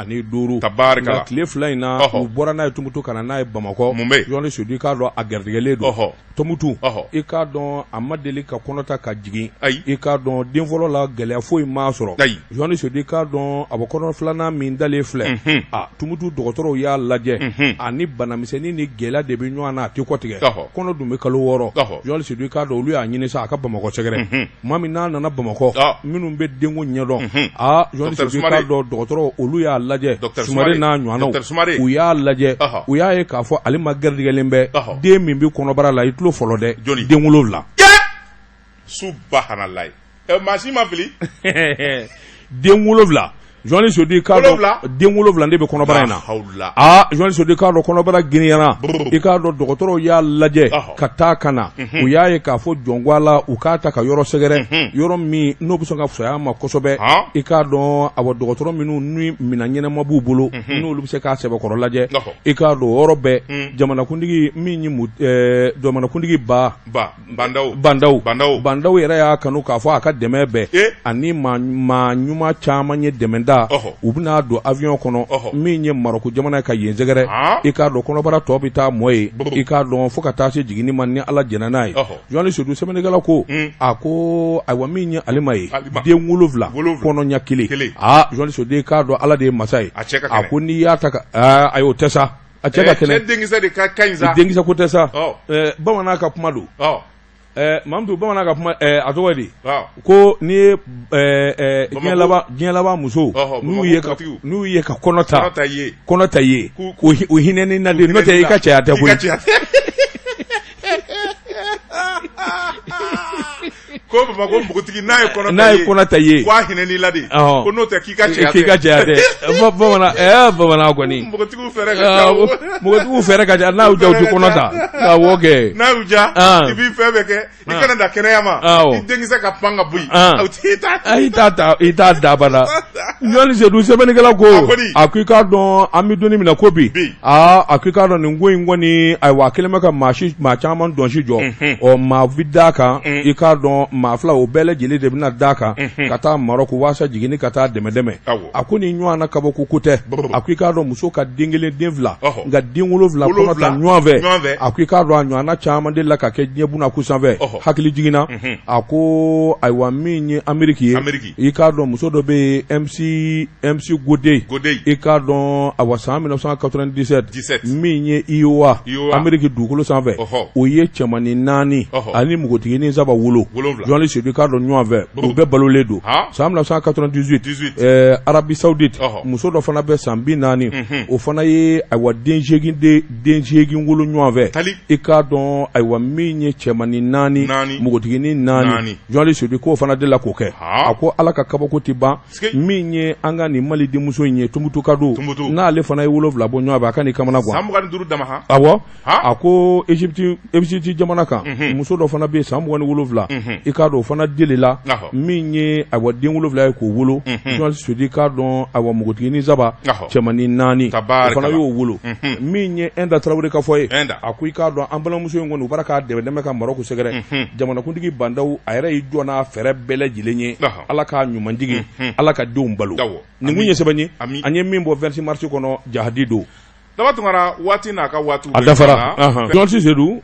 Nka tile 2 in na, u bɔra n'a ye Tumutu ka na n'a ye Bamakɔ. Journaliste Sedu, i k'a dɔn a garijɛgɛlen don. Tumutu, i k'a dɔn a ma deli ka kɔnɔta ka jigin. Ayi. I k'a dɔn den fɔlɔ la, gɛlɛya foyi m'a sɔrɔ. Ayi. Journaliste Sedu, i k'a dɔn a bɔ kɔnɔ filanan min dalen filɛ, a Tumutu dɔgɔtɔrɔw y'a lajɛ, a ni banamisɛnnin ni gɛlɛya de bɛ ɲɔgɔn na, a tɛ kɔtigɛ. Kɔnɔ dun bɛ kalo 6. Journaliste Sedu, i k'a dɔn olu y'a ɲini sa a ka Bamakɔ sɛgɛrɛ. Maa min n'a nana Bamakɔ, minnu bɛ denko ɲɛdɔn, aa Journaliste Sedu, i k'a dɔn dɔgɔtɔrɔw olu y'a lajɛ, Sumare n'a ɲɔgɔnnaw, u y'a lajɛ, u y'a ye k'a fɔ Alima garijɛgɛlen bɛ. Den min bɛ kɔnɔbara la, i tulo fɔlɔ dɛ, den 7. Subahanallahi, maa si ma fili. Den 7, Journaliste Sedu, i k'a dɔn den 7 de bɛ kɔnɔbara in na. Aa Journaliste Sedu, i k'a dɔn kɔnɔbara girinyana. I k'a dɔn dɔgɔtɔrɔw y'a lajɛ ka taa ka na, u y'a ye k'a fɔ jɔn la, u k'a ta ka yɔrɔ sɛgɛrɛ, yɔrɔ min n'o bɛ sɔn ka fisaya a ma kosɛbɛ. I k'a dɔn a dɔgɔtɔrɔ minnu ni minɛn ɲɛnama b'u bolo, n'olu bɛ se k'a sɛbɛkɔrɔ lajɛ. I k'a dɔn o yɔrɔ bɛɛ, jamanakuntigi min ye jamanakuntigi ba Ba Ndaw Ba Ndaw yɛrɛ y'a kanu k'a fɔ a ka dɛmɛ bɛɛ ani maa ɲuman caman ye dɛmɛ da, u bɛna don avion kɔnɔ min ye Marɔku jamana ka yen sɛgɛrɛ. I k'a dɔn kɔnɔbara tɔ bɛ taa mɔ yen, i k'a dɔn fo ka taa se jiginni ma ni Ala jɛnna n'a ye. Journaliste Sedu, sɛbɛnnikɛla ko, a ko ayiwa, min ye Alima ye, den 7, kɔnɔɲɛ kelen. Aa Journaliste Sedu, i k'a dɔn Ala de ye masa ye. A ko n'i y'a ta ayi, o tɛ sa. A cɛ ka kɛnɛ. Cɛ denkisɛ de ka ɲi sa. Denkisɛ ko tɛ sa. Bamanan ka kuma don. Mamutu, bamanan ka kuma, a tɔgɔ ye di? Ko n'i ye diɲɛ laban muso n'u ye n'u ye ka kɔnɔ ta kɔnɔ ta ye, u hinɛn'i na de, n'o tɛ i ka cɛya tɛ koyi. Ko Bamakɔ npogotigi n'a ye kɔnɔ n'a ye kɔnɔ ta ye, k'a hinɛn'i la de, ko n'o tɛ k'i ka cɛya k'i ka cɛya tɛ. Bamanan bamanan kɔni, npogotigiw fɛɛrɛ ka ca, npogotigiw fɛɛrɛ ka ca. N'a y'u diya, u tɛ kɔnɔ ta, awɔ kɛ. N'a y'u diya, i b'i fɛn bɛɛ kɛ, i kana da kɛnɛya ma, i denkisɛ ka pan ka bɔ yen, i t'a ta, i t'a da abada. Journaliste Sedu, sɛbɛnnikɛla ko, a ko i k'a dɔn an bɛ don min na ko bi, aa a ko i k'a dɔn nin ko in kɔni, ayiwa, a kɛlen bɛ ka maa si maa caman dɔnsi jɔ. Ɔ maa bɛ d'a kan, i k'a dɔn maa fila, o bɛɛ lajɛlen de bɛna d'a kan ka taa Marɔku waasa jiginni ka taa dɛmɛ dɛmɛ. A ko nin ɲɔgɔn na kabako ko tɛ. A ko i k'a dɔn muso ka den kelen, den fila, nka den 7 kɔnɔ ta ɲɔgɔn fɛ, a ko i k'a dɔn a ɲɔgɔnna caman delila ka kɛ diɲɛ bunakun sanfɛ. Hakili jiginna, a ko ayiwa, min ye Ameriki ye, i k'a dɔn muso dɔ bɛ yen, MC MC Godey, i k'a dɔn awa san 1997, min ye Iowa, Ameriki dugukolo sanfɛ, o ye cɛmannin naani ani npogotiginin saba wolo. Journaliste Sedu, i k'a dɔn ɲɔgɔn fɛ, u bɛɛ balolen don. San 1998, Arabie Saoudite, muso dɔ fana bɛ san 40, o fana ye ayiwa den 8 den 8 wolo ɲɔgɔn fɛ. I k'a dɔn ayiwa min ye cɛmannin naani, npogotiginin naani, Journaliste Sedu k'o fana delila k'o kɛ. A ko Ala ka kabako tɛ ban. Min ye an ka nin Mali denmuso in ye, Tumutuka don, n'ale fana ye 7 bɔ ɲɔgɔn fɛ, a ka n'i kamana gan. San 25 dama han. Awɔ, a ko Egypte jamana kan, muso dɔ fana bɛ yen, san 27, i k'a k'a dɔn o fana delila min ye ayiwa den 7 ye k'o wolo journaliste Seydou i k'a dɔn ayiwa npogotiginin saba cɛmannin naani o fana y'o wolo min ye Ɛnda Tarawele ka fɔ ye a ko i k'a dɔn an balimamuso in kɔni u bɔra k'a dɛmɛ dɛmɛ ka Marɔku sɛgɛrɛ jamanakuntigi Ba Ndaw a yɛrɛ y'i jɔ n'a fɛɛrɛ bɛɛ lajɛlen ye Ala k'a ɲuman jigin Ala ka denw balo nin kun ye sɛbɛn ye an ye min bɔ 26 mars kɔnɔ jahadi don. Daba Tunkara waati n'a ka waati a dafara journaliste Seydou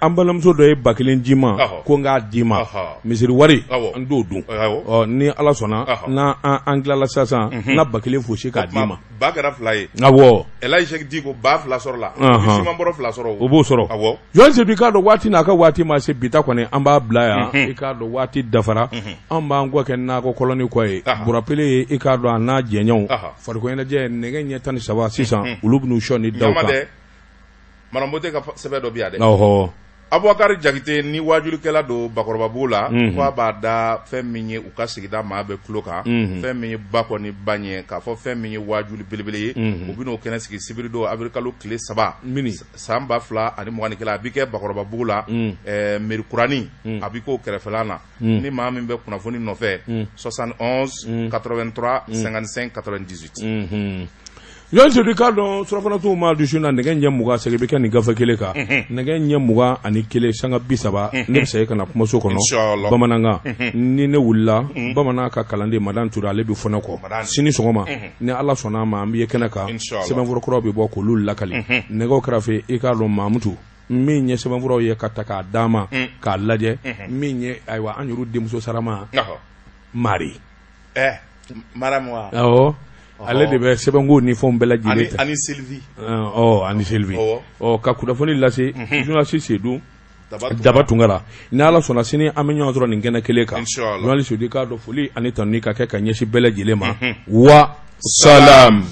an balimamuso dɔ ye 1000 di n ma ko n k'a d'i ma misiri wari n t'o dun ɔ ni Ala sɔnna n'an tilala sisan n na 1000 fosi k'a d'i ma ba kɛra fila ye awɔ Elaji Sɛki Diko 2000 sɔrɔla siman bɔrɔ fila sɔrɔ o b'o sɔrɔ awɔ journaliste Seydou i k'a dɔn waati n'a ka waati ma se bi ta kɔni an b'a bila yan i k'a dɔn waati dafara an b'an kɔ kɛ nakɔ kɔlɔni kɔ ye Burapele ye i k'a dɔn a n'a jɛɲɔgɔnw farikolo ɲɛnajɛ nɛgɛ ɲɛ 13 sisan olu bɛn'u sɔn ni da kan Marabote ka sɛbɛn dɔ bɛ yan dɛ ɔhɔ Abubakari Jakite ni waajulikɛla don Bakɔrɔbabugu la ko a b'a da fɛn min ye u ka sigida maa bɛɛ tulo kan fɛn min ye ba kɔ ni ba ɲɛ k'a fɔ fɛn min ye waajuli belebele ye u bɛn'o kɛnɛ sigi sibiridon avril kalo tile 3 san 2021 a bɛ kɛ Bakɔrɔbabugu la mairie kuranin a bɛ k'o kɛrɛfɛla na ni maa min bɛ kunnafoni nɔfɛ 71 83 55 98 Journaliste Seydou i k'a dɔn surafanaw ma dusu na nɛgɛ ɲɛ 20 segin bɛ kɛ nin gafe kelen kan nɛgɛ ɲɛ 21:30 ne bɛ segin ka na kumaso kɔnɔ bamanankan ni ne wulila bamanan ka kalanden Madani Ture ale bɛ fɔ ne kɔ sini sɔgɔma ni Ala sɔnna a ma an bɛ ye kɛnɛ kan sɛbɛnfura kuraw bɛ bɔ k'olu lakali nɛgɛw kɛrɛfɛ i k'a dɔn Mamutu min ye sɛbɛnfuraw ye ka ta k'a d'an ma k'a lajɛ min ye ayiwa an yɛrɛ denmuso sarama Mari Mara awɔ ale de bɛ sɛbɛnko ni fɛnw bɛɛ lajɛlen ta ani Sylvie ani Sylvie ka kunnafoni lase journaliste Seydou Daba Tunkara ni Ala sɔnna sini an bɛ ɲɔgɔn sɔrɔ nin kɛnɛ kelen kan journaliste Seydou i k'a dɔn foli ani tanuni ka kɛ ka ɲɛsin bɛɛ lajɛlen ma wa salam.